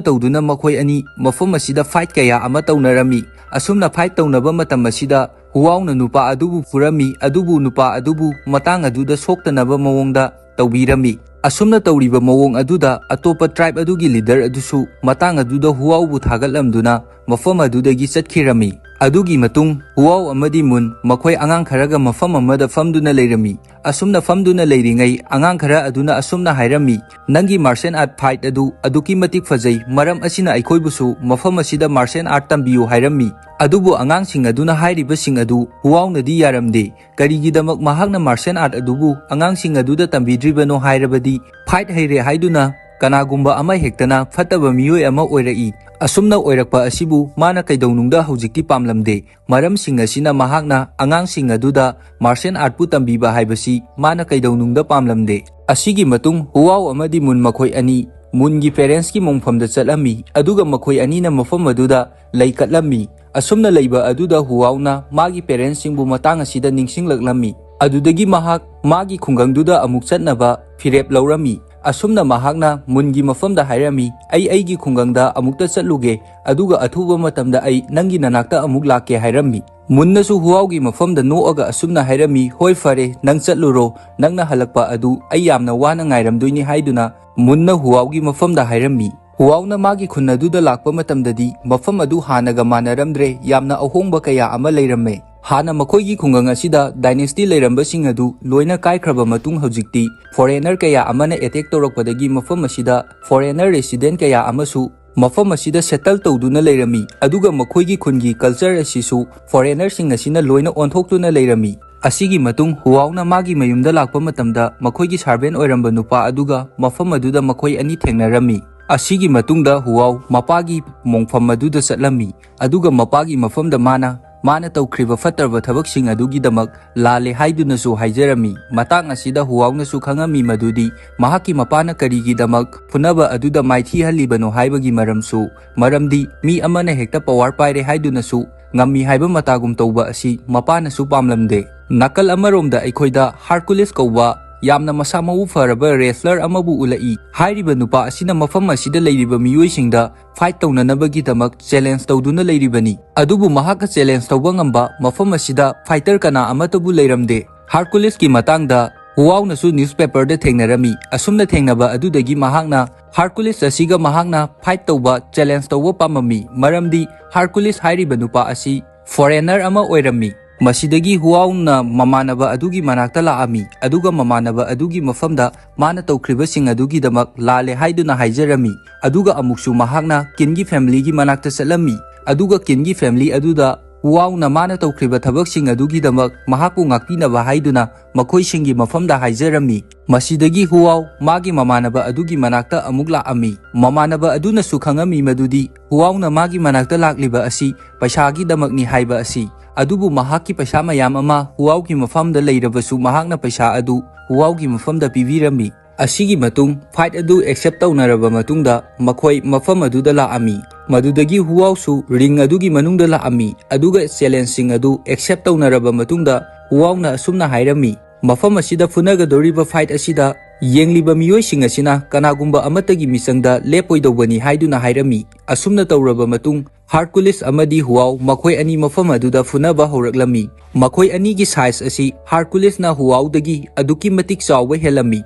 ꯇꯧꯗꯨꯅ ꯃꯈꯣꯏ ꯑꯅꯤ ꯃꯐꯝ ꯑꯁꯤꯗ ꯐꯥꯏꯠ ꯀꯌꯥ ꯑꯃ ꯇꯧꯅꯔꯝꯃꯤ꯫ ꯑꯁꯨꯝꯅ ꯐꯥꯏꯠ ꯇꯧꯅꯕ ꯃꯇꯝ ꯑꯁꯤꯗ ꯍꯨꯋꯥꯎꯅ ꯅꯨꯄꯥ ꯑꯗꯨꯕꯨ ꯐꯨꯔꯝꯃꯤ, ꯑꯗꯨꯕꯨ ꯅꯨꯄꯥ ꯑꯗꯨꯕꯨ ꯃꯇꯥꯡ ꯑꯗꯨꯗ ꯁꯣꯛꯇꯅꯕ ꯃꯑꯣꯡꯗ ꯇꯧꯕꯤꯔꯝꯃꯤ꯫ ꯑꯁꯨꯝꯅ ꯇꯧꯔꯤꯕ ꯃꯑꯣꯡ ꯑꯗꯨꯗ ꯑꯇꯣꯞꯄ ꯇ꯭ꯔꯥꯏꯕ ꯑꯗꯨꯒꯤ ꯂꯤꯗꯔ ꯑꯗꯨꯁꯨ ꯃꯇꯥꯡ ꯑꯗꯨꯗ ꯍꯨꯋꯥꯎꯕꯨ ꯊꯥꯒꯠꯂꯝꯗꯨꯅ ꯃꯐꯝ ꯑꯗꯨꯗꯒꯤ ꯆꯠꯈꯤꯔꯝꯃꯤ꯫ ꯑꯗꯨꯒꯤ ꯃꯇꯨꯡ ꯍꯨꯋꯥꯎ ꯑꯃꯗꯤ ꯃꯨꯟ ꯃꯈꯣꯏ ꯑꯉꯥꯡ ꯈꯔꯒ ꯃꯐꯝ ꯑꯃꯗ ꯐꯝꯗꯨꯅ ꯂꯩꯔꯝꯃꯤ꯫ ꯑꯁꯨꯝꯅ ꯐꯝꯗꯨꯅ ꯂꯩꯔꯤꯉꯩ ꯑꯉꯥꯡ ꯈꯔ ꯑꯗꯨꯅ ꯑꯁꯨꯝꯅ ꯍꯥꯏꯔꯝꯃꯤ, "ꯅꯪꯒꯤ ꯃꯥꯔꯁꯦꯜ ꯑꯥꯔꯠ ꯐꯥꯏꯠ ꯑꯗꯨ ꯑꯗꯨꯛꯀꯤ ꯃꯇꯤꯛ ꯐꯖꯩ, ꯃꯔꯝ ꯑꯁꯤꯅ ꯑꯩꯈꯣꯏꯕꯨꯁꯨ ꯃꯐꯝ ꯑꯁꯤꯗ ꯃꯥꯔꯁꯦꯜ ꯑꯥꯔꯠ ꯇꯝꯕꯤꯌꯨ" ꯍꯥꯏꯔꯝꯃꯤ꯫ ꯑꯗꯨꯕꯨ ꯑꯉꯥꯡꯁꯤꯡ ꯑꯗꯨꯅ ꯍꯥꯏꯔꯤꯕꯁꯤꯡ ꯑꯗꯨ ꯍꯨꯋꯥꯎꯅꯗꯤ ꯌꯥꯔꯝꯗꯦ꯫ ꯀꯔꯤꯒꯤꯗꯃꯛ ꯃꯍꯥꯛꯅ ꯃꯥꯔꯁꯦꯜ ꯑꯥꯔꯠ ꯑꯗꯨꯕꯨ ꯑꯉꯥꯡꯁꯤꯡ ꯑꯗꯨꯗ ꯇꯝꯕꯤꯗ꯭ꯔꯤꯕꯅꯣ ꯍꯥꯏꯔꯕꯗꯤ, ꯐꯥꯏꯠ ꯍꯩꯔꯦ ꯍꯥꯏꯗꯨꯅ ꯀꯅꯥꯒꯨꯝꯕ ꯑꯃ ꯍꯦꯛꯇꯅ ꯐꯠꯇꯕ ꯃꯤꯑꯣꯏ ꯑꯃ ꯑꯣꯏꯔꯛꯏ꯫ ꯑꯁꯨꯝꯅ ꯑꯣꯏꯔꯛꯄ ꯑꯁꯤꯕꯨ ꯃꯥꯅ ꯀꯩꯗꯧꯅꯨꯡꯗ ꯍꯧꯖꯤꯛꯇꯤ ꯄꯥꯝꯂꯝꯗꯦ꯫ ꯃꯔꯝꯁꯤꯡ ꯑꯁꯤꯅ ꯃꯍꯥꯛꯅ ꯑꯉꯥꯡꯁꯤꯡ ꯑꯗꯨꯗ ꯃꯥꯔꯁꯦꯜ ꯑꯥꯔꯠꯄꯨ ꯇꯝꯕꯤꯕ ꯍꯥꯏꯕꯁꯤ ꯃꯥꯅ ꯀꯩꯗꯧꯅꯨꯡꯗ ꯄꯥꯝꯂꯝꯗꯦ꯫ ꯑꯁꯤꯒꯤ ꯃꯇꯨꯡ ꯍꯨꯋꯥꯎ ꯑꯃꯗꯤ ꯃꯨꯟ ꯃꯈꯣꯏ ꯑꯅꯤ ꯃꯨꯟꯒꯤ ꯄꯦꯔꯦꯟꯁꯀꯤ ꯃꯣꯡꯐꯝꯗ ꯆꯠꯂꯝꯃꯤ, ꯑꯗꯨꯒ ꯃꯈꯣꯏ ꯑꯅꯤꯅ ꯃꯐꯝ ꯑꯗꯨꯗ ꯂꯩ ꯀꯠꯂꯝꯃꯤ꯫ ꯑꯁꯨꯝꯅ ꯂꯩꯕ ꯑꯗꯨꯗ ꯍꯨꯋꯥꯎꯅ ꯃꯥꯒꯤ ꯄꯦꯔꯦꯟꯁꯁꯤꯡꯕꯨ ꯃꯇꯥꯡ ꯑꯁꯤꯗ ꯅꯤꯡꯁꯤꯡꯂꯛꯂꯝꯃꯤ꯫ ꯑꯗꯨꯗꯒꯤ ꯃꯍꯥꯛ ꯃꯥꯒꯤ ꯈꯨꯡꯒꯪꯗꯨꯗ ꯑꯃꯨꯛ ꯆꯠꯅꯕ ꯐꯤꯔꯦꯞ ꯂꯧꯔꯝꯃꯤ꯫ ꯑꯁꯨꯝꯅ ꯃꯍꯥꯛꯅ ꯃꯨꯟꯒꯤ ꯃꯐꯝꯗ ꯍꯥꯏꯔꯝꯃꯤ, "ꯑꯩ ꯑꯩꯒꯤ ꯈꯨꯡꯒꯪꯗ ꯑꯃꯨꯛꯇ ꯆꯠꯂꯨꯒꯦ, ꯑꯗꯨꯒ ꯑꯊꯨꯕ ꯃꯇꯝꯗ ꯑꯩ ꯅꯪꯒꯤ ꯅꯅꯥꯛꯇ ꯑꯃꯨꯛ ꯂꯥꯛꯀꯦ" ꯍꯥꯏꯔꯝꯃꯤ꯫ ꯃꯨꯟꯅꯁꯨ ꯍꯨꯋꯥꯎꯒꯤ ꯃꯐꯝꯗ ꯅꯣꯛꯑꯒ ꯑꯁꯨꯝꯅ ꯍꯥꯏꯔꯝꯃꯤ, "ꯍꯣꯏ, ꯐꯔꯦ, ꯅꯪ ꯆꯠꯂꯨꯔꯣ, ꯅꯪꯅ ꯍꯜꯂꯛꯄ ꯑꯗꯨ ꯑꯩ ꯌꯥꯝꯅ ꯋꯥꯅ ꯉꯥꯏꯔꯝꯗꯣꯏꯅꯤ" ꯍꯥꯏꯗꯨꯅ ꯃꯨꯟꯅ ꯍꯨꯋꯥꯎꯒꯤ ꯃꯐꯝꯗ ꯍꯥꯏꯔꯝꯃꯤ꯫ ꯍꯨꯋꯥꯎꯅ ꯃꯥꯒꯤ ꯈꯨꯟ ꯑꯗꯨꯗ ꯂꯥꯛꯄ ꯃꯇꯝꯗꯗꯤ ꯃꯐꯝ ꯑꯗꯨ ꯍꯥꯟꯅꯒ ꯃꯥꯟꯅꯔꯝꯗ꯭ꯔꯦ, ꯌꯥꯝꯅ ꯑꯍꯣꯡꯕ ꯀꯌꯥ ꯑꯃ ꯂꯩꯔꯝꯃꯦ꯫ ꯍꯥꯟꯅ ꯃꯈꯣꯏꯒꯤ ꯈꯨꯡꯒꯪ ꯑꯁꯤꯗ ꯗꯥꯏꯅꯦꯁꯇꯤ ꯂꯩꯔꯝꯕꯁꯤꯡ ꯑꯗꯨ ꯂꯣꯏꯅ ꯀꯥꯏꯈ꯭ꯔꯕ ꯃꯇꯨꯡ ꯍꯧꯖꯤꯛꯇꯤ ꯐꯣꯔꯦꯅꯔ ꯀꯌꯥ ꯑꯃꯅ ꯑꯦꯇꯦꯛ ꯇꯧꯔꯛꯄꯗꯒꯤ ꯃꯐꯝ ꯑꯁꯤꯗ ꯐꯣꯔꯦꯅꯔ ꯔꯦꯁꯤꯗꯦꯟ ꯀꯌꯥ ꯑꯃꯁꯨ ꯃꯐꯝ ꯑꯁꯤꯗ ꯁꯦꯇꯜ ꯇꯧꯗꯨꯅ ꯂꯩꯔꯝꯃꯤ, ꯑꯗꯨꯒ ꯃꯈꯣꯏꯒꯤ ꯈꯨꯟꯒꯤ ꯀꯜꯆꯔ ꯑꯁꯤꯁꯨ ꯐꯣꯔꯦꯅꯔꯁꯤꯡ ꯑꯁꯤꯅ ꯂꯣꯏꯅ ꯑꯣꯟꯊꯣꯛꯇꯨꯅ ꯂꯩꯔꯝꯃꯤ꯫ ꯑꯁꯤꯒꯤ ꯃꯇꯨꯡ ꯍꯨꯋꯥꯎꯅ ꯃꯥꯒꯤ ꯃꯌꯨꯝꯗ ꯂꯥꯛꯄ ꯃꯇꯝꯗ ꯃꯈꯣꯏꯒꯤ ꯁꯥꯔꯚꯦꯟ ꯑꯣꯏꯔꯝꯕ ꯅꯨꯄꯥ ꯑꯗꯨꯒ ꯃꯐꯝ ꯑꯗꯨꯗ ꯃꯈꯣꯏ ꯑꯅꯤ ꯊꯦꯡꯅꯔꯝꯃꯤ꯫ ꯑꯁꯤꯒꯤ ꯃꯇꯨꯡꯗ ꯍꯨꯋꯥꯎ ꯃꯄꯥꯒꯤ ꯃꯣꯡꯐꯝ ꯑꯗꯨꯗ ꯆꯠꯂꯝꯃꯤ, ꯑꯗꯨꯒ ꯃꯄꯥꯒꯤ ꯃꯐꯝꯗ ꯃꯥꯅ ꯃꯥꯅ ꯇꯧꯈ꯭ꯔꯤꯕ ꯐꯠꯇ꯭ꯔꯕ ꯊꯕꯛꯁꯤꯡ ꯑꯗꯨꯒꯤꯗꯃꯛ ꯂꯥꯜꯂꯦ ꯍꯥꯏꯗꯨꯅꯁꯨ ꯍꯥꯏꯖꯔꯝꯃꯤ꯫ ꯃꯇꯥꯡ ꯑꯁꯤꯗ ꯍꯨꯋꯥꯎꯅꯁꯨ ꯈꯪꯉꯝꯃꯤ ꯃꯗꯨꯗꯤ ꯃꯍꯥꯛꯀꯤ ꯃꯄꯥꯅ ꯀꯔꯤꯒꯤꯗꯃꯛ ꯐꯨꯅꯕ ꯑꯗꯨꯗ ꯃꯥꯏꯊꯤꯍꯜꯂꯤꯕꯅꯣ ꯍꯥꯏꯕꯒꯤ ꯃꯔꯝꯁꯨ, ꯃꯔꯝꯗꯤ ꯃꯤ ꯑꯃꯅ ꯍꯦꯛꯇ ꯄꯋꯥꯔ ꯄꯥꯏꯔꯦ ꯍꯥꯏꯗꯨꯅꯁꯨ ꯉꯝꯃꯤ ꯍꯥꯏꯕ ꯃꯇꯥꯒꯨꯝ ꯇꯧꯕ ꯑꯁꯤ ꯃꯄꯥꯅꯁꯨ ꯄꯥꯝꯂꯝꯗꯦ꯫ ꯅꯥꯀꯜ ꯑꯃꯔꯣꯝꯗ ꯑꯩꯈꯣꯏꯗ ꯍꯥꯔꯀꯨꯂꯤꯁ ꯀꯧꯕ ꯌꯥꯝꯅ ꯃꯁꯥ ꯃꯎ ꯐꯔꯕ ꯔꯦꯁꯂꯔ ꯑꯃꯕꯨ ꯎꯠꯂꯛꯏ꯫ ꯍꯥꯏꯔꯤꯕ ꯅꯨꯄꯥ ꯑꯁꯤꯅ ꯃꯐꯝ ꯑꯁꯤꯗ ꯂꯩꯔꯤꯕ ꯃꯤꯑꯣꯏꯁꯤꯡꯗ ꯐꯥꯏꯠ ꯇꯧꯅꯅꯕꯒꯤꯗꯃꯛ ꯆꯦꯂꯦꯟꯖ ꯇꯧꯗꯨꯅ ꯂꯩꯔꯤꯕꯅꯤ꯫ ꯑꯗꯨꯕꯨ ꯃꯍꯥꯛꯀ ꯆꯦꯂꯦꯟꯖ ꯇꯧꯕ ꯉꯝꯕ ꯃꯐꯝ ꯑꯁꯤꯗ ꯐꯥꯏꯇꯔ ꯀꯅꯥ ꯑꯃꯠꯇꯕꯨ ꯂꯩꯔꯝꯗꯦ꯫ ꯍꯥꯔꯀꯨꯂꯤꯁꯀꯤ ꯃꯇꯥꯡꯗ ꯍꯨꯋꯥꯎꯅꯁꯨ ꯅ꯭ꯌꯨꯁꯄꯦꯄꯔꯗ ꯊꯦꯡꯅꯔꯝꯃꯤ꯫ ꯑꯁꯨꯝꯅ ꯊꯦꯡꯅꯕ ꯑꯗꯨꯗꯒꯤ ꯃꯍꯥꯛꯅ ꯍꯥꯔꯀꯨꯂꯤꯁ ꯑꯁꯤꯒ ꯃꯍꯥꯛꯅ ꯐꯥꯏꯠ ꯇꯧꯕ ꯆꯦꯂꯦꯟꯖ ꯇꯧꯕ ꯄꯥꯝꯃꯝꯃꯤ, ꯃꯔꯝꯗꯤ ꯍꯥꯔꯀꯨꯂꯤꯁ ꯍꯥꯏꯔꯤꯕ ꯅꯨꯄꯥ ꯑꯁꯤ ꯐꯣꯔꯦꯅꯔ ꯑꯃ ꯑꯣꯏꯔꯝꯃꯤ꯫ ꯃꯁꯤꯗꯒꯤ ꯍꯨꯋꯥꯎꯅ ꯃꯃꯥꯟꯅꯕ ꯑꯗꯨꯒꯤ ꯃꯅꯥꯛꯇ ꯂꯥꯛꯑꯝꯃꯤ, ꯑꯗꯨꯒ ꯃꯃꯥꯟꯅꯕ ꯑꯗꯨꯒꯤ ꯃꯐꯝꯗ ꯃꯥꯅ ꯇꯧꯈ꯭ꯔꯤꯕꯁꯤꯡ ꯑꯗꯨꯒꯤꯗꯃꯛ ꯂꯥꯜꯂꯦ ꯍꯥꯏꯗꯨꯅ ꯍꯥꯏꯖꯔꯝꯃꯤ꯫ ꯑꯗꯨꯒ ꯑꯃꯨꯛꯁꯨ ꯃꯍꯥꯛꯅ ꯀꯤꯟꯒꯤ ꯐꯦꯃꯤꯂꯤꯒꯤ ꯃꯅꯥꯛꯇ ꯆꯠꯂꯝꯃꯤ, ꯑꯗꯨꯒ ꯀꯤꯟꯒꯤ ꯐꯦꯃꯤꯂꯤ ꯑꯗꯨꯗ ꯍꯨꯋꯥꯎꯅ ꯃꯥꯅ ꯇꯧꯈ꯭ꯔꯤꯕ ꯊꯕꯛꯁꯤꯡ ꯑꯗꯨꯒꯤꯗꯃꯛ ꯃꯍꯥꯛꯄꯨ ꯉꯥꯛꯄꯤꯅꯕ ꯍꯥꯏꯗꯨꯅ ꯃꯈꯣꯏꯁꯤꯡꯒꯤ ꯃꯐꯝꯗ ꯍꯥꯏꯖꯔꯝꯃꯤ꯫ ꯃꯁꯤꯗꯒꯤ ꯍꯨꯋꯥꯎ ꯃꯥꯒꯤ ꯃꯃꯥꯟꯅꯕ ꯑꯗꯨꯒꯤ ꯃꯅꯥꯛꯇ ꯑꯃꯨꯛ ꯂꯥꯛꯑꯝꯃꯤ꯫ ꯃꯃꯥꯟꯅꯕ ꯑꯗꯨꯅꯁꯨ ꯈꯪꯉꯝꯃꯤ ꯃꯗꯨꯗꯤ ꯍꯨꯋꯥꯎꯅ ꯃꯥꯒꯤ ꯃꯅꯥꯛꯇ ꯂꯥꯛꯂꯤꯕ ꯑꯁꯤ ꯄꯩꯁꯥꯒꯤꯗꯃꯛꯅꯤ ꯍꯥꯏꯕ ꯑꯁꯤ꯫ ꯑꯗꯨꯕꯨ ꯃꯍꯥꯛꯀꯤ ꯄꯩꯁꯥ ꯃꯌꯥꯝ ꯑꯃ ꯍꯨꯋꯥꯎꯒꯤ ꯃꯐꯝꯗ ꯂꯩꯔꯕꯁꯨ ꯃꯍꯥꯛꯅ ꯄꯩꯁꯥ ꯑꯗꯨ ꯍꯨꯋꯥꯎꯒꯤ ꯃꯐꯝꯗ ꯄꯤꯕꯤꯔꯝꯃꯤ꯫ ꯑꯁꯤꯒꯤ ꯃꯇꯨꯡ ꯐꯥꯏꯠ ꯑꯗꯨ ꯑꯦꯛꯁꯦꯞ ꯇꯧꯅꯔꯕ ꯃꯇꯨꯡꯗ ꯃꯈꯣꯏ ꯃꯐꯝ ꯑꯗꯨꯗ ꯂꯥꯛꯑꯝꯃꯤ꯫ ꯃꯗꯨꯗꯒꯤ ꯍꯨꯋꯥꯎꯁꯨ ꯔꯤꯡ ꯑꯗꯨꯒꯤ ꯃꯅꯨꯡꯗ ꯂꯥꯛꯑꯝꯃꯤ, ꯑꯗꯨꯒ ꯆꯦꯂꯦꯟꯖꯁꯤꯡ ꯑꯗꯨ ꯑꯦꯛꯁꯦꯞ ꯇꯧꯅꯔꯕ ꯃꯇꯨꯡꯗ ꯍꯨꯋꯥꯎꯅ ꯑꯁꯨꯝꯅ ꯍꯥꯏꯔꯝꯃꯤ, ꯃꯐꯝ ꯑꯁꯤꯗ ꯐꯨꯅꯒꯗꯧꯔꯤꯕ ꯐꯥꯏꯠ ꯑꯁꯤꯗ ꯌꯦꯡꯂꯤꯕ ꯃꯤꯑꯣꯏꯁꯤꯡ ꯑꯁꯤꯅ ꯀꯅꯥꯒꯨꯝꯕ ꯑꯃꯠꯇꯒꯤ ꯃꯤꯆꯪꯗ ꯂꯦꯞꯄꯣꯏꯗꯧꯕꯅꯤ ꯍꯥꯏꯗꯨꯅ ꯍꯥꯏꯔꯝꯃꯤ꯫ ꯑꯁꯨꯝꯅ ꯇꯧꯔꯕ ꯃꯇꯨꯡ, ꯍꯥꯔꯀꯨꯂꯤꯁ ꯑꯃꯗꯤ ꯍꯨꯋꯥꯎ ꯃꯈꯣꯏ ꯑꯅꯤ ꯃꯐꯝ ꯑꯗꯨꯗ ꯐꯨꯅꯕ ꯍꯧꯔꯛꯂꯝꯃꯤ꯫ ꯃꯈꯣꯏ ꯑꯅꯤꯒꯤ ꯁꯥꯏꯖ ꯑꯁꯤ ꯍꯥꯔꯀꯨꯂꯤꯁꯅ ꯍꯨꯋꯥꯎꯗꯒꯤ ꯑꯗꯨꯛꯀꯤ ꯃꯇꯤꯛ ꯆꯥꯎꯕ ꯍꯦꯜꯂꯝꯃꯤ꯫